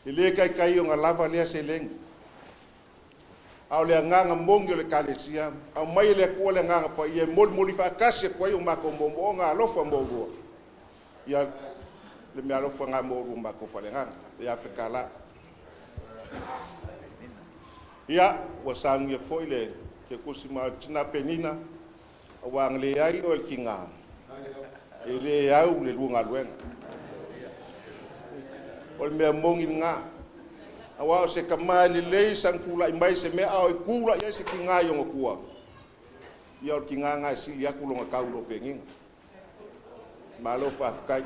E le taitai ona lava lea seleni. A o le agaga mogi o le Ekalesia, aumai e le Atua le agaga paia e molimoli faatasi atu ai o matou moomooga alofa mo oulua. Ia le meaalofa lena mo oulua ma matou faaleagaga. Ia fekala. Ia, ua saunia foi le kekusi ma o le tina Penina, aua na leai oe le tiga, e le au le lua galuega. O le mea moni lena. Aua o se tama e lelei sana tulai mai se mea a o e tulai ai se tiga i ona tua, ia o le tiga lena e sili atu lona tau i lo Penina. Malo faafetai.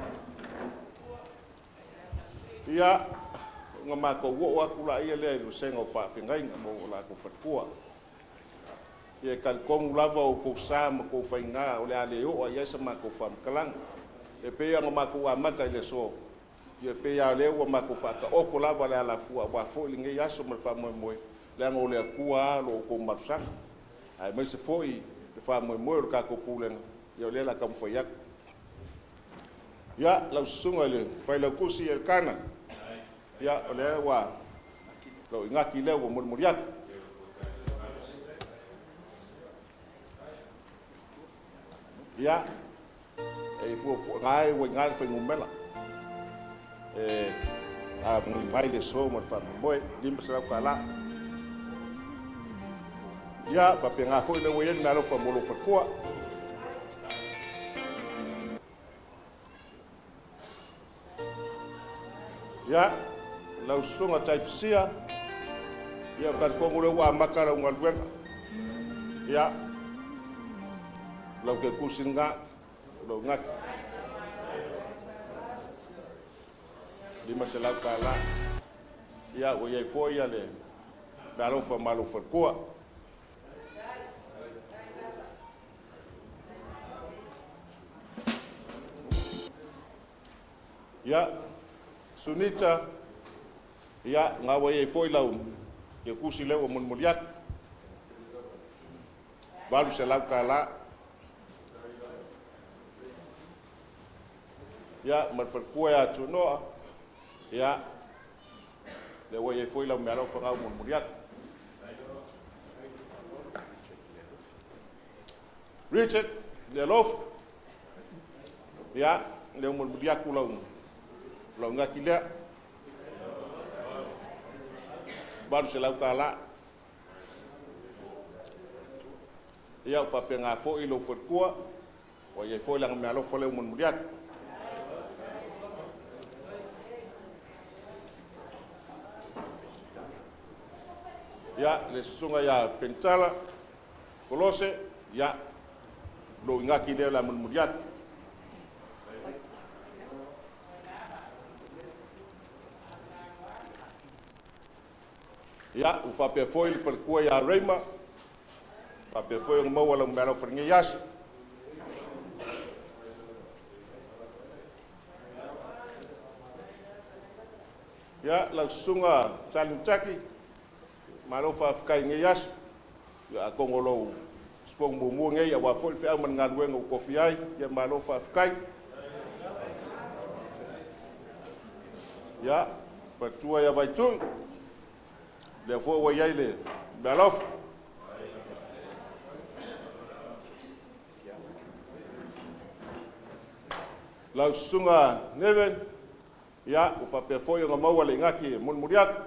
Ia, ona matou oo atu laia lea i le vasega o faafeagaiga ma o latou faletua. Ia e talitonu lava o outou sa ma outou faiga o le a le oo i ai sa matou faamatalaga. E pei ona matou amata i le aso, ia pei lava o lea ua matou faataoto lava le alafua aua foi lenei aso ma le faamoemoe, leaga o le Atua lava lo outou malusaga, aemaise foi le faamoemoe o le tatou pulega, ia o lea o le a taumafai atu. Ia, lau susuga i le Failautusi Elikana, ia o lea ua lou igati lea ua molimoli atu. Ia, e fuafuaga e ua i ina le fuainumera e agoi mai le aso ma le faamoemoe, $500. Ia, faapena foi le ua i ai le meaalofa mo lou faletua. Ia, lau susuga Taipisia, ia o talitonu lea ua amata lau galuega. Ia, lau kekusi lena, lou igati. $500. Ia, ua i ai foi le meaalofa ma lou faletua. Ia, Sunita, ia, nga ua i ai foi lau kekusi lea ua molimoli atu. $800. Ia, ma le faletua ia Tunoa, ia, lea ua i ai foi lau meaalofa nga ua molimoli atu. Richard, le alofa, ia, lea ua molimoli atu lau ngati lea. $800. Ia, ua faapena foi lou faletua, ua i ai foi lana meaalofa lea ua molimoli atu. Ia, le susuga ia Penitala, Kolose, ia, lou ingaki lea o le a molimoli atu. Ia, ua faapea foi le faletua ia Reima, faapea foi ona maua lau meaalofa i lenei aso. Ia, lau susuga Charlie Mutaki, malo faafetai i lenei aso. Ia, atonu o lou sipogu muamua nei aua foi le feau ma le galuega ua tofia ai, ia malo faafetai. Ia, faletua ia Vaitui, lea foi ua i ai le meaalofa. Lau susuga Neven, ia, ua faapea foi ona maua le igati e molimoli atu.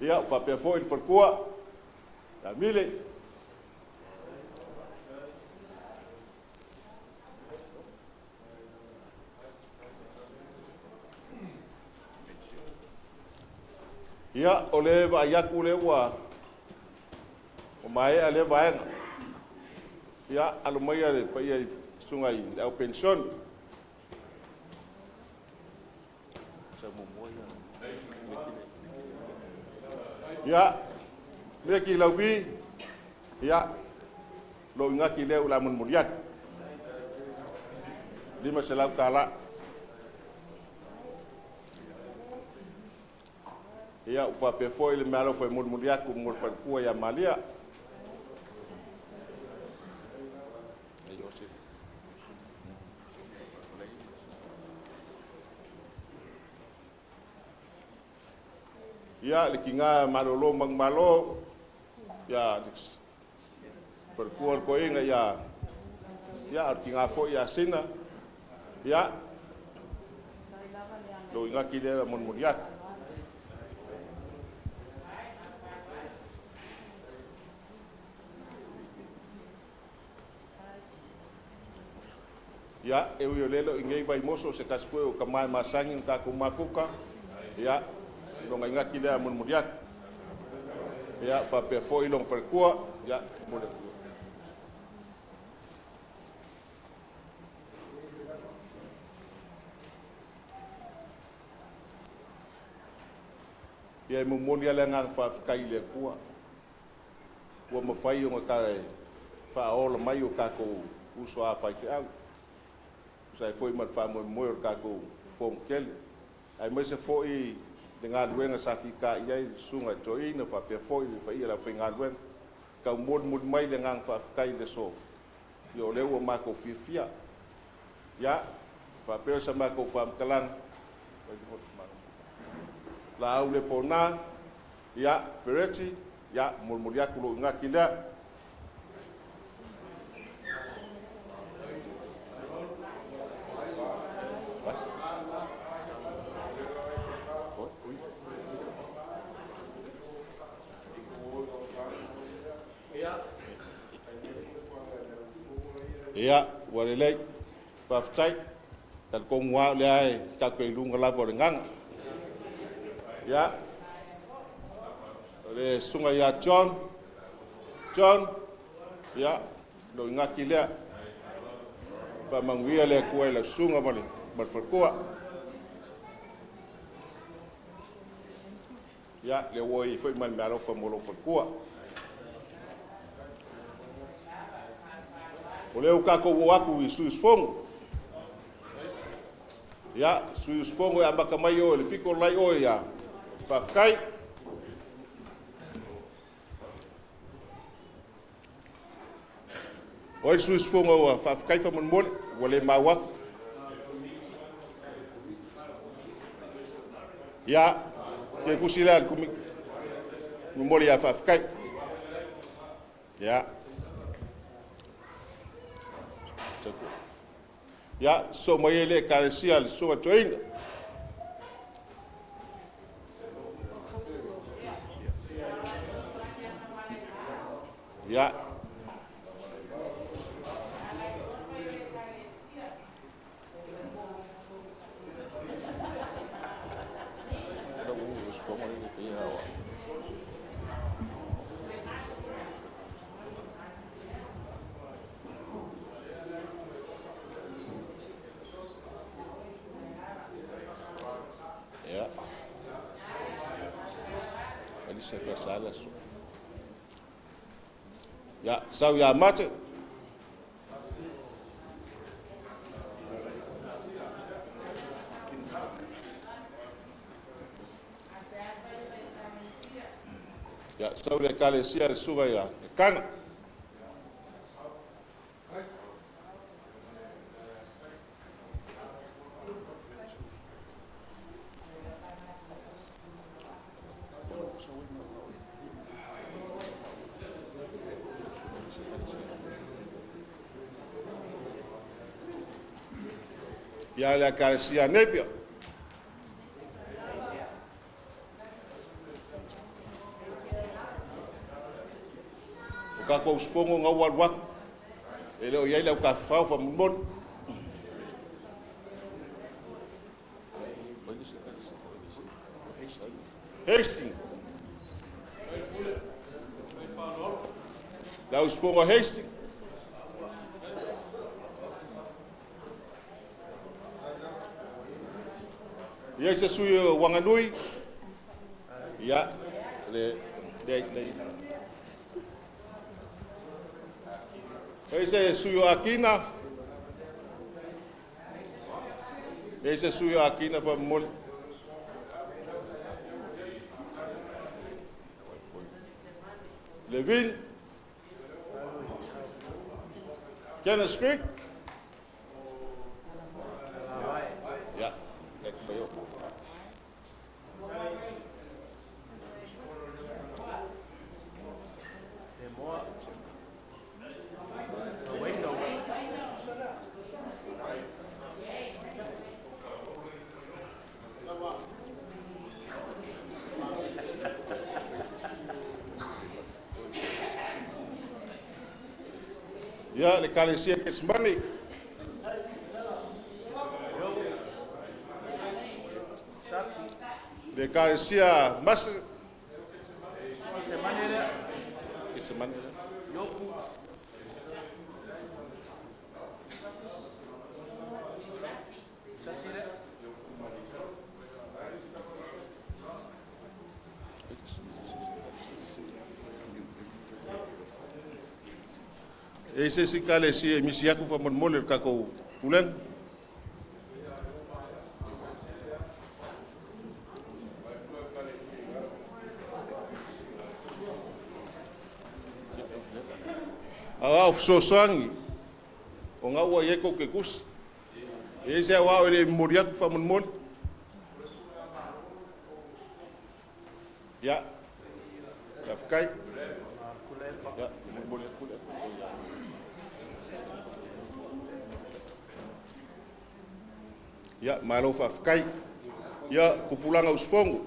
Ia, ua faapea foi le faletua, ia Mile. Ia, o le vaai atu lea ua maea lea vaega. Ia, alo maia le paia i susuga i le au penisione. Ia, Meki Lauvi, ia, lou ingati lea o le a molimoli atu. $500. Ia, ua faapea foi le meaalofa e molimoli atu mo le faletua ia Malia. Ia, le kiga malolo manumalo, ia, le falekua le toeaina ia, ia, a o le tiga foi ia Sina, ia, lou igaki lea molimoli atu. Ia, e ui o lele o i nei Vaimoso o se tasi foi o tama e masani ona tatou mafuta, ia, lona igaki lea molimoli atu. Ia, faapea foi lona faletua, ia, momoli atu. Ia, e momoli lava le agaga faafetai i le Atua ua mafai ona faaola mai o tatou uso a faifeau, tusa ai foi ma le faamoemoe o le tatou fono tele, aemaise foi le galuega sa fita'i ai le susuga i le toeaina faapea foi le paia o le aufaigaluega. Tau molimoli mai le agaga faafetai i le aso, ia o lea ua matou fiafia. Ia, faapea sa matou faamatalaga, Laau le pona, ia, Fereti, ia, molimoli atu lou igaki lea. Ia, ua lelei, faafetai. Talitonu lava o lea e tatou te i luga lava o le agaga. Ia, o le susuga ia John, John, ia, lou igaki lea. Faamanuia le Atua i lau susuga ma le faletua. Ia, lea ua i ai foi ma le meaalofa mo lou faletua. O lea ua tatou oo atu i sui usufono. Ia, sui usufono e amata mai oe i le pito la i oe ia Faafetai. O ai le sui usufono ua faafetai faamolemole, ua le maua atu. Ia, le tusi lea a le Komiti, momoli ia faafetai. Ia. Ia, sosoo mai ai le Ekalesia le Susuga i le Toeaina. Ia. Ia. Alisa Fasala. Ia, sau ia Mate. Ia, sau le Ekalesia le susuga ia Kana. Ia le Ekalesia Nepia. O tatou usufono na ua alu atu, e le o i ai le autafafao faamolemole. Hastings. Le au usufono a Hastings. Ia se sui o Wanganui. Ia, le le le. E se sui o Akina. E se sui o Akina faamolemole. Levin. Kenneth Creek. Ia, Ia, le Ekalesia Kesimani. Le Ekalesia Mas. Kesimani. E se si kale si e misi aku fa mon mole ka ko pulang. A au sosangi o ngā ua i ko ke kus. E se au le mori aku fa mon mole. Ya. Ya fkai. Ya, mon mole aku le. Ya, malo faafetai. Ya, kupulanga usufono.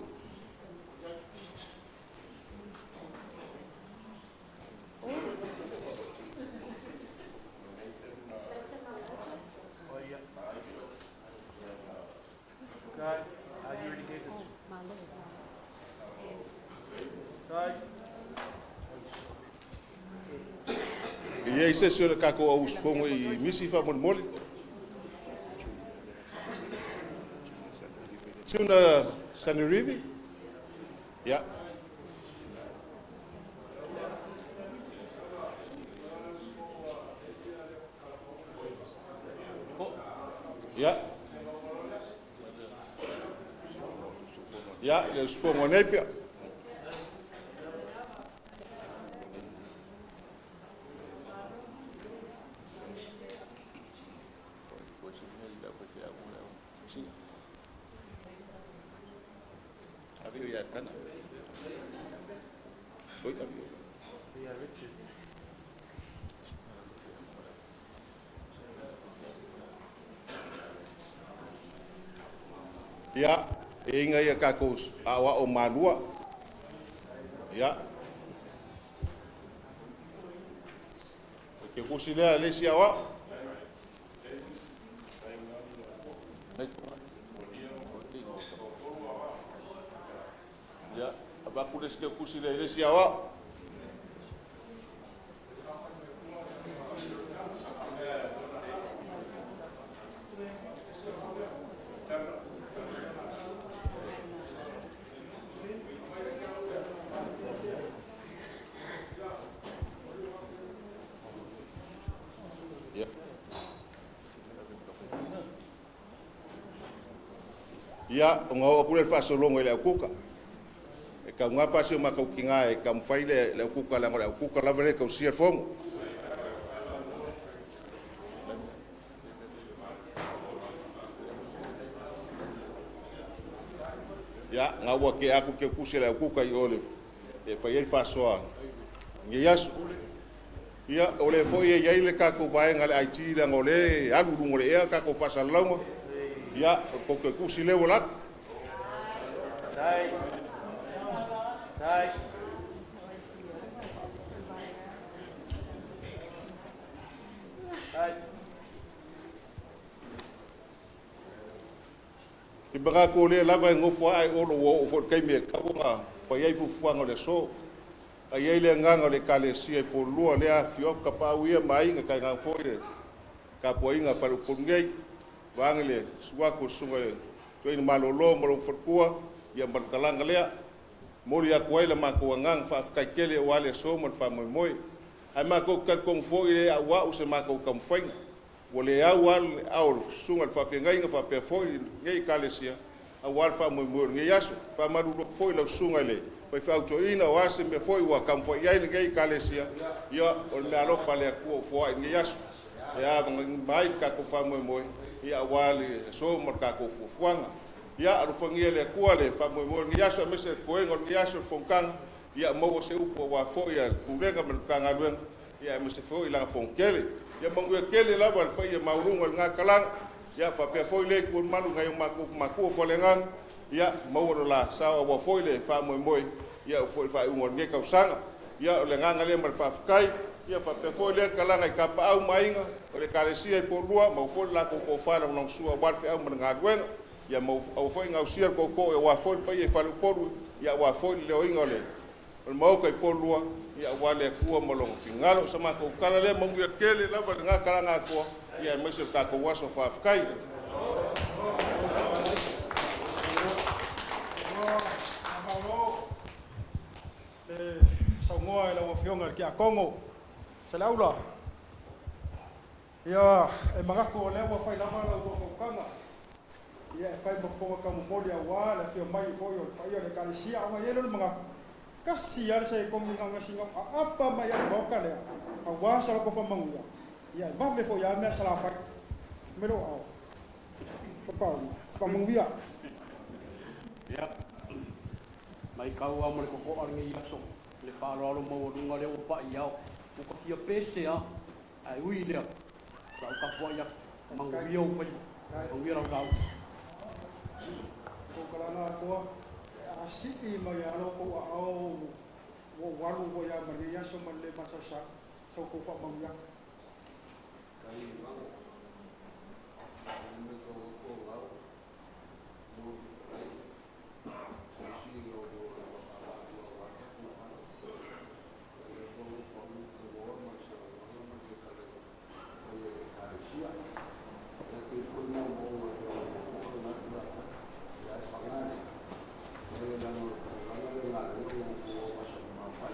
Ia i se se o le kako au usufono i misi fa molimoli. Tuna Sanirivi? Ya. Ya. Ya, le usufono nepia. Ia, e inga ia kako awa o malua. Ia. Ke kusi lea le si awa. Ia, abaku le si kusi lea le si awa. Ia, o ngā o le whasolongo i le aukuka. E kau ngā pasi o makau ki ngā e kau mwhai le aukuka le le aukuka lava le kau sia fongo. Ia, ngā ua ke aku ke kusi le aukuka i o le e whai ei whasoa. Nge iasu. Ia, o le foi e iai le kako vaenga le IT le ngole alu lungo le ea kako whasalalaunga. Ia, ko ke kusi leo lak. Tai. Tai. Tai. I baka ko le lava e ngofo ai olo o fo kai me ka whai ai fufuanga o le so. Ai ai le nganga o le kalesia i polua le a fio ka pau ia mai nga kai ngā foi le ka po inga whalu. Vanga le suako sunga le tuai ni malolo malo whakua ia malkalanga lea. Mori aku ai le mako ngang whaafkai kele o ale so mal wha moi. Ai mako kalkong fo i le awa u se mako kamwhainga. Ua le au al au sunga le whawhengai nga whapea fo i ngei kalesia. Au al wha moi moi ngei aso. Wha maruro fo i lau sunga le. Whai whautoina o ase me fo i ua kamwhai ai le ngei kalesia. Ia o le mea alofa le akua o fo ai ngei aso. Ia mai kako wha moi moi. Ia wale so mo ka ko fufuanga. Ia arufangia le akua le wha moi moi ngei aso mese koenga ngei aso fongkanga. Ia maua se upo wa fo ia kulenga ma kanga luenga. Ia mese fo i langa fongkele. Ia mangu kele lava le paia maurunga le ngā kalanga. Ia whapea foi le ku malu ngai o maku maku fo le ngang. Ia maua la sa wa foi le wha moi moi. Ia foi wha ungo nge kausanga. Ia o le nganga le ma le whawhikai. Ia faapea foi lea kalaga i Kapaau ma Aiga o le Ekalesia i Polua, maua foi le latou tofa e lagolagosua aua le feau ma le galuega. Ia aua foi ne i gausia le tootoo aua foi le paia i faleupolu, aua foi le leoina o le Maota i Polua, aua le Atua ma lona finagalo. O sa matou tala lea, manuia tele lava lena talaga atoa, aemaise o le tatou aso. Faafetai. Faamalo le saunoa i lau Afioga i le Tiakono Saleaula. Ia, e manatu o lea ua fai lava la outou fonotaga, ia e fai ma fofoga taumomoli aua le afio mai foi o le paia o le Ekalesia. Ona i ai lea o le manatu, tasi lava le sekoni na ona sina aapa mai lava i le Maota lea aua sa latou faamanuia, ia e vave foi lava mea Salafai me lou ao. Papauli, faamanuia. Ia, matau lava ma le totoa lenei aso i le faaaloalo maualuga lea ua pai i ao. Ua ta fia pese lava, ae ui i lea, sa ou tapuai atu. Manuia ou faiva, manuia lau lauga. Kokalanga atoa, e asii mai alo kou aao ua walu ua ia ma lenei aso ma le masausau, sa outou faamanuiaga. Tai mago, me ko ko ngau, mo ai, si o o wa wa wa ku ha. Le ko ko ko ko ma sa wa ma ke kale ai e ka sia. E te ko mo mo mo ko na na ya e pangane. E na no na na le na le ko ko wa sa ma pa.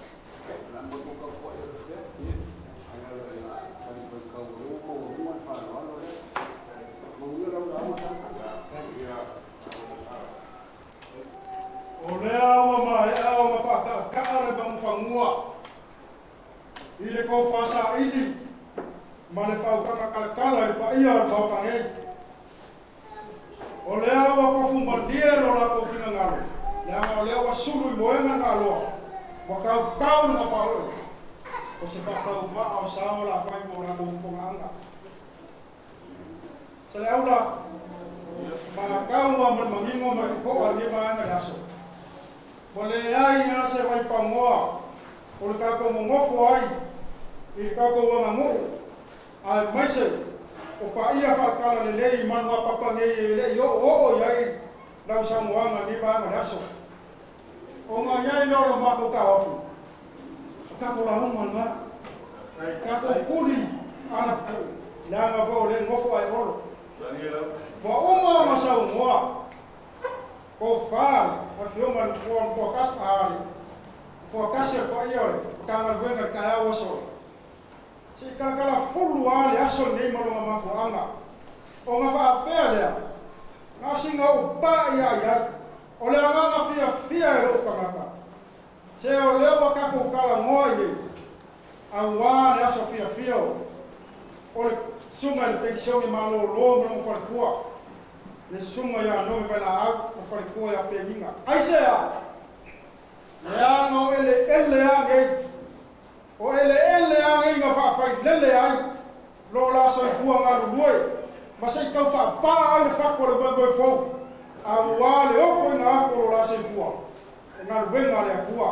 Na mo ko ko e te. Ai ala e kali ko ka o ko o mo fa no lo le. Mo ni lau lau ta. O lea ua maea ona faakaakaa le magufagua i le tofasaili ma le fautaga kalakala i le paia o le Maota nei. O lea ua tofu malie lo latou finagalo, leaga o lea ua sulu i moega le galoa, ua kaukau le gafaoe. O se faataumaa o sao la fai mo latou fogaaga. Saleaula, makau ma le manino ma le totoa lenei vaega i le aso. Ua leai lava se vaipagoa o le tatou nonofo ai i le tatou aganuu, aemaise o paia faalekala lelei i manuapapa nei e le i oooo i ai lau saunoaga i lenei vaega o le aso. Ona i ai lea o le matou taofi, o tatou lauga lena, tatou kuli alatutu, leaga foi o lea e nofo ae olo. Ua uma ona saunoa tofa le Afioga i le Nofoa Nofoa tasi o le paia o le Matagaluega i le taeao ua sola. Se i kalakala fulu lava le aso lenei ma lona mafuaaga. Ona faapea lea, na o sina ou pa'i lava i ai, o le agaga fiafia e lou tagata. Se o lea ua tatou talanoa i nei, aua le aso fiafia o le susuga i le penisione malolo ma lona faletua, le susuga ia Nome Vailaau ma faletua ia Penina. Aisea? Leaga o eleele a nei, o eleele a nei na faafailele ai lo la soifua galulue ma se i tau faapā ai le fatu o le moemoe fou, aua le ofoina atu o lo la soifua e galuega a le Atua.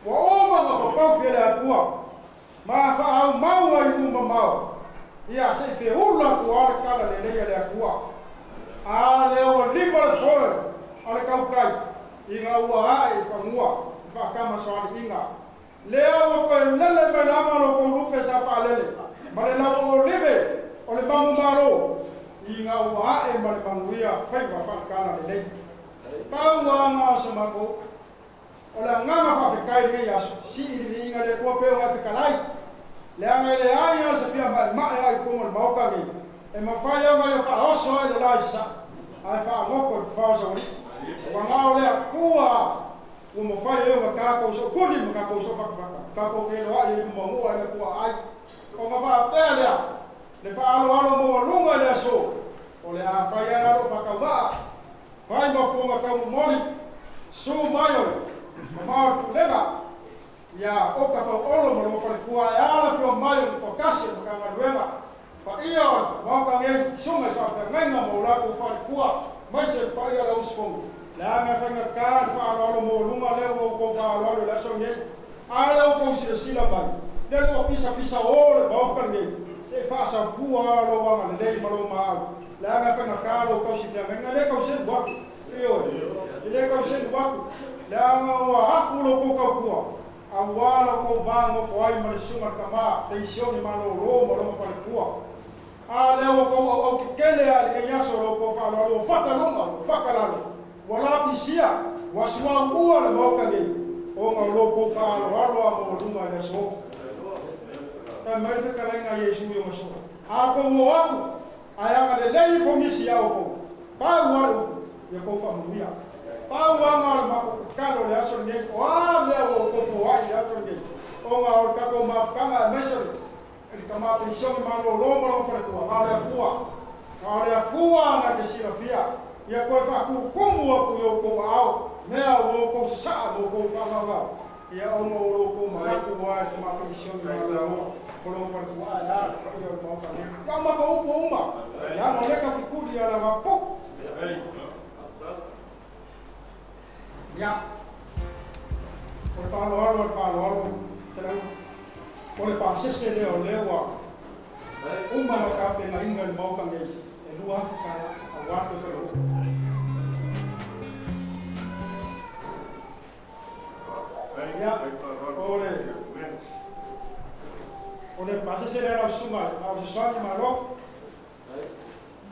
Ua uma ona papaofi e le Atua ma faaumau ai nuu mamao, ia se i feula atu lava le tala lelei a le Atua. A lea ua lima le foe a le tautai ina ua ae i fanua i faatamasoaliiga. Lea ua toe lele mai lava lo tou lupe sa faalele ma le lau olive o le manumalo ina ua ae ma le manuia faiva faaletala lelei. Pau lava o se matou o le agaga faafetai i lenei aso, sii le viiga i le Atua pe ona e fetalai, leaga e leai lava se fia maemae ai i totonu o le Maota nei, e mafai ona ia faaoso ai le la i sasae, ae faagoto i le fafao saualii. Ua gao le Atua ua mafai ai ona tatou sookuli ma tatou soofatafata, tatou feiloai i luma mua i le Atua ai. Ona faapea lea, le faaaloalo maualuga i le aso, o le a fai ai la lou faatauvaa, fai ma fofoga taumomoli, susu mai o le mamao o le pulega, ia Oka Fauolo ma lona faletua e ala afio mai o le Nofoatasi o le Matagaluega, paia o le Maota nei, susuga i faafeagaiga ma o latou faletua, aemaise le paia o le auusufono, leaga e faigata le faaaloalo maualuga lea ua outou faaaloalo i le aso lenei. A lea ua outou silasila mai, Le ua pisapisa o le maoka lenei, se i faasafua lou agalelei ma lou maau, leaga e faigata lou tausifeagaiga, e le tauselu atu, ioe, e le tauselu atu, leaga ua afu lo outou tautua, auā lo outou va nofo ai ma le susuga i le tama penisione malōlō ma lona faletua. A lea ua outou auau tetele lava i lenei aso lo outou faaaloalo, ua fata luga, ua fata lalo, ua lapisia, ua suauu le Maota nei, ona o lo outou faaaloalo a maualuga i le aso. Fai mai le fetalaiga a Iesu i ona soa, A outou o atu, ae agalelei ifo nisi ia outou, pau lava le upu, ia outou faamanuia. Pau lava na o le matou tatalo i le aso lenei, o a mea ua outou foai i le aso lenei, ona o le tatou mafutaga aemaise o le tama penisione malōlō ma lona faletua, na o le Atua, na o le Atua na te silafia, ia toe faatutumu atu i outou aao mea ua outou sasaa ma outou faagaogao, ia ona o lo outou manatu lava i le tama penisione malōlō ma lona faletua, ae a le paia o le Maota nei. Ia o matou upu uma, leaga o lea tatou te tuli ia lava pu. Ia, o le faaaloalo o le faaaloalo, o le pasese lea o lea ua uma ona tapenaina i le Maota nei, e $2,000 aua le toe faiaoga. Ia, o le pasese lea lau susuga i le Aao Fesoasoani Malo,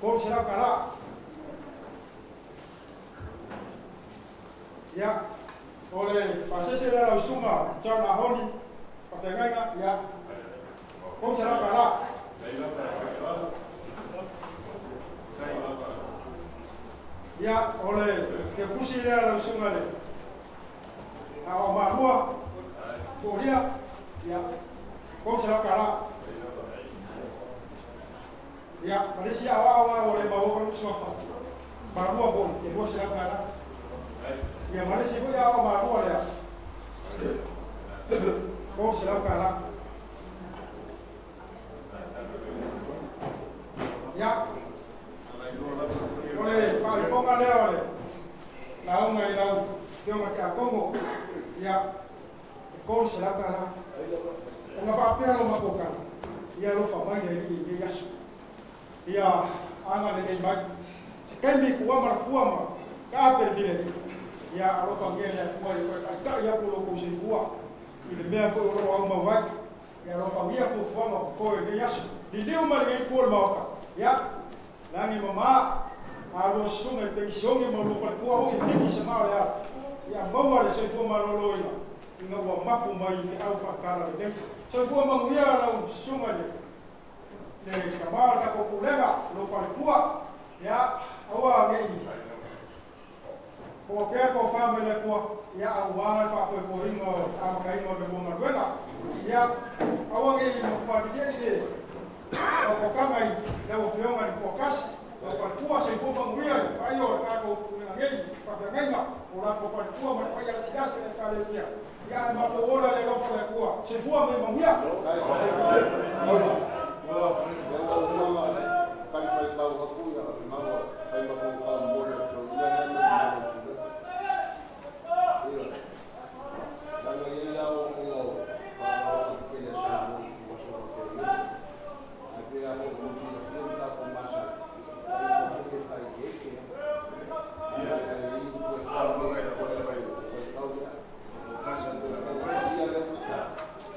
$300. Ia, o le pasese lea lau susuga John Ahoni, faafeagaiga, ia, $300. Ia, o le teukusi lea lau susuga le Aao Malua, Tuolia, ia, $300. Ia, ma le isi aoao lava ua le maua ka lou suafa, Malua foi, e $200. Ia, ma le isi foi aoao Malua lea, $300. Ia, o le faaifoga lea o le lauga i lau Afioga Tiakono, ia, e $300. Ona faapea lea o matou tala, ia alofa mai le Alii i lenei aso. Ia agalelei mai. Se taimi tua ma le fua ma taape le filemu. Ia alofagia e le Atua ia toe taitai atu lo outou soifua i le mea foi o lo o aumau ai. Ia alofagia fuafuaga o totoe i lenei aso. Liliu mai lenei itu o le Maota. Ia, lagi mama, a lua susuga i penisione ma lua faletua oge fiki se mao le ala. Ia maua le soifua maloloina ina ua mapu mai i feau faatala lenei. Soifua manuia lau susuga i le tama o le tatou pulega, lou faletua. Ia, aua ne i poa pea le tofa mai le Atua, ia, aua le faafoefoeina o le amataina o le lua galuega. Ia, aua ne i mafualilia i le tautautaga i lau Afioga i le Toatasi, lau faletua. Soifua manuia i le paia o le tatou pulega nei, faafeagaiga, o latou faletua ma le paia lasilasi o le Ekalesia. Ia, ae matou ola i le alofa o le Atua. Soifua ma ia manuia. Lea ua uma ona talifuaitau atu maua fai ma fonotaga momoli atu ia lea ma le malo o le Ioe. Leaga e i ai lava ooooga o faaaloalo tetele a Samoa i aso faapenei. Ae pei lava foi ona silafia ma tatou masani, ia ua foi e fai i ai ia. Leaga e i ai upu e tau nei, fuaitau ia. Ia lea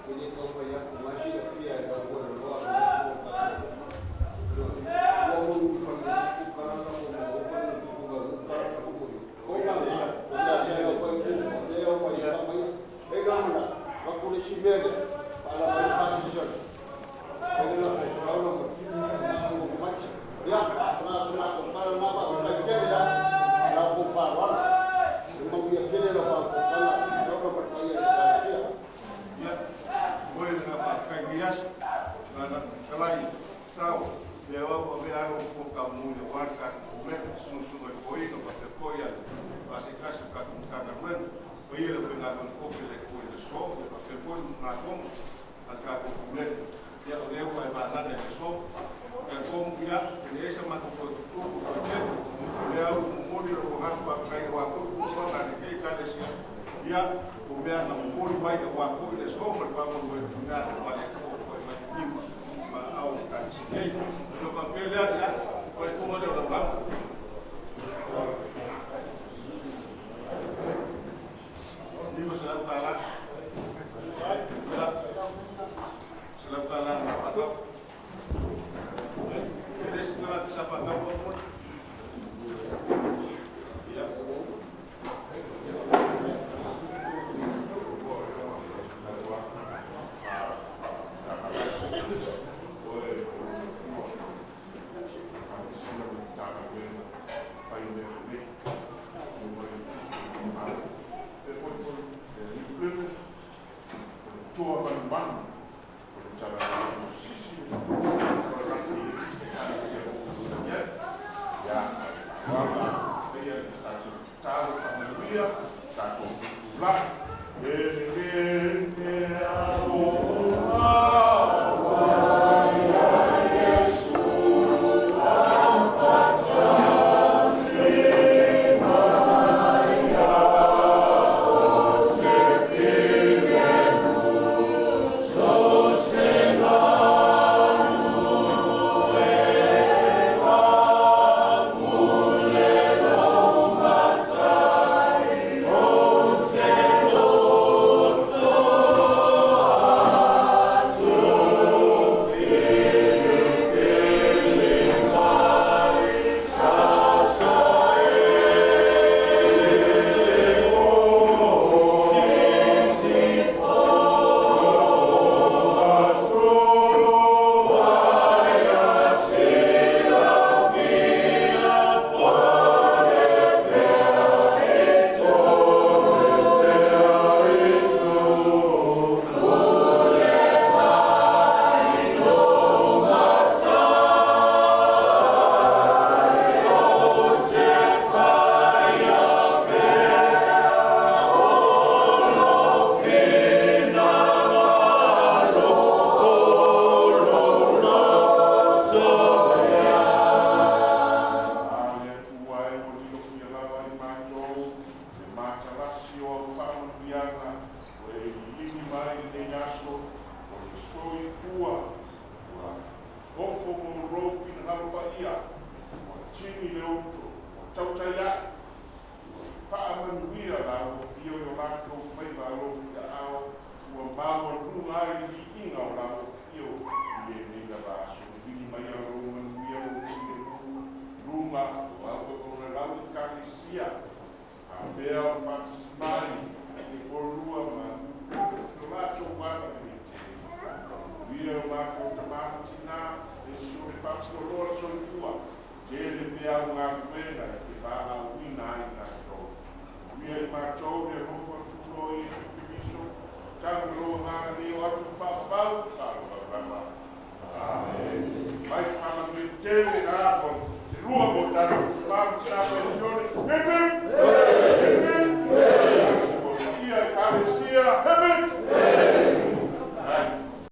e le tau fai atu, o la e silafia e le aumoeloloa ma le atunuu o le tatou atunuu. Ua moni fale Ia, momoli le agaga faafetai i lenei aso. Fetalai Sao, lea ua avea lou fofoga taumu aua le tatou Pulega, susuga i toeaina faapea foi se tasi o tatou Matagaluega, paia i le aufaigaluega totofi a le Atua i le aso, ia faapea foi le usugafono a le tatou Pulega. Ia, o lea ua e malala i le aso. Talitonu, ia, e leai sa matou toe tutupu toe tele. O lea ua momoli lou agaga faafetai aua foi fuafuaga a lenei Ekalesia, ia, o mea na momoli mai aua foi le aso ma le faamoemoe, o mea na Faapea lea, ia, se faaiuga lea o lau lauga. $500. Ia, $100 na faatau. E le se tagata sa faatau faamolemole. Ia. Amen.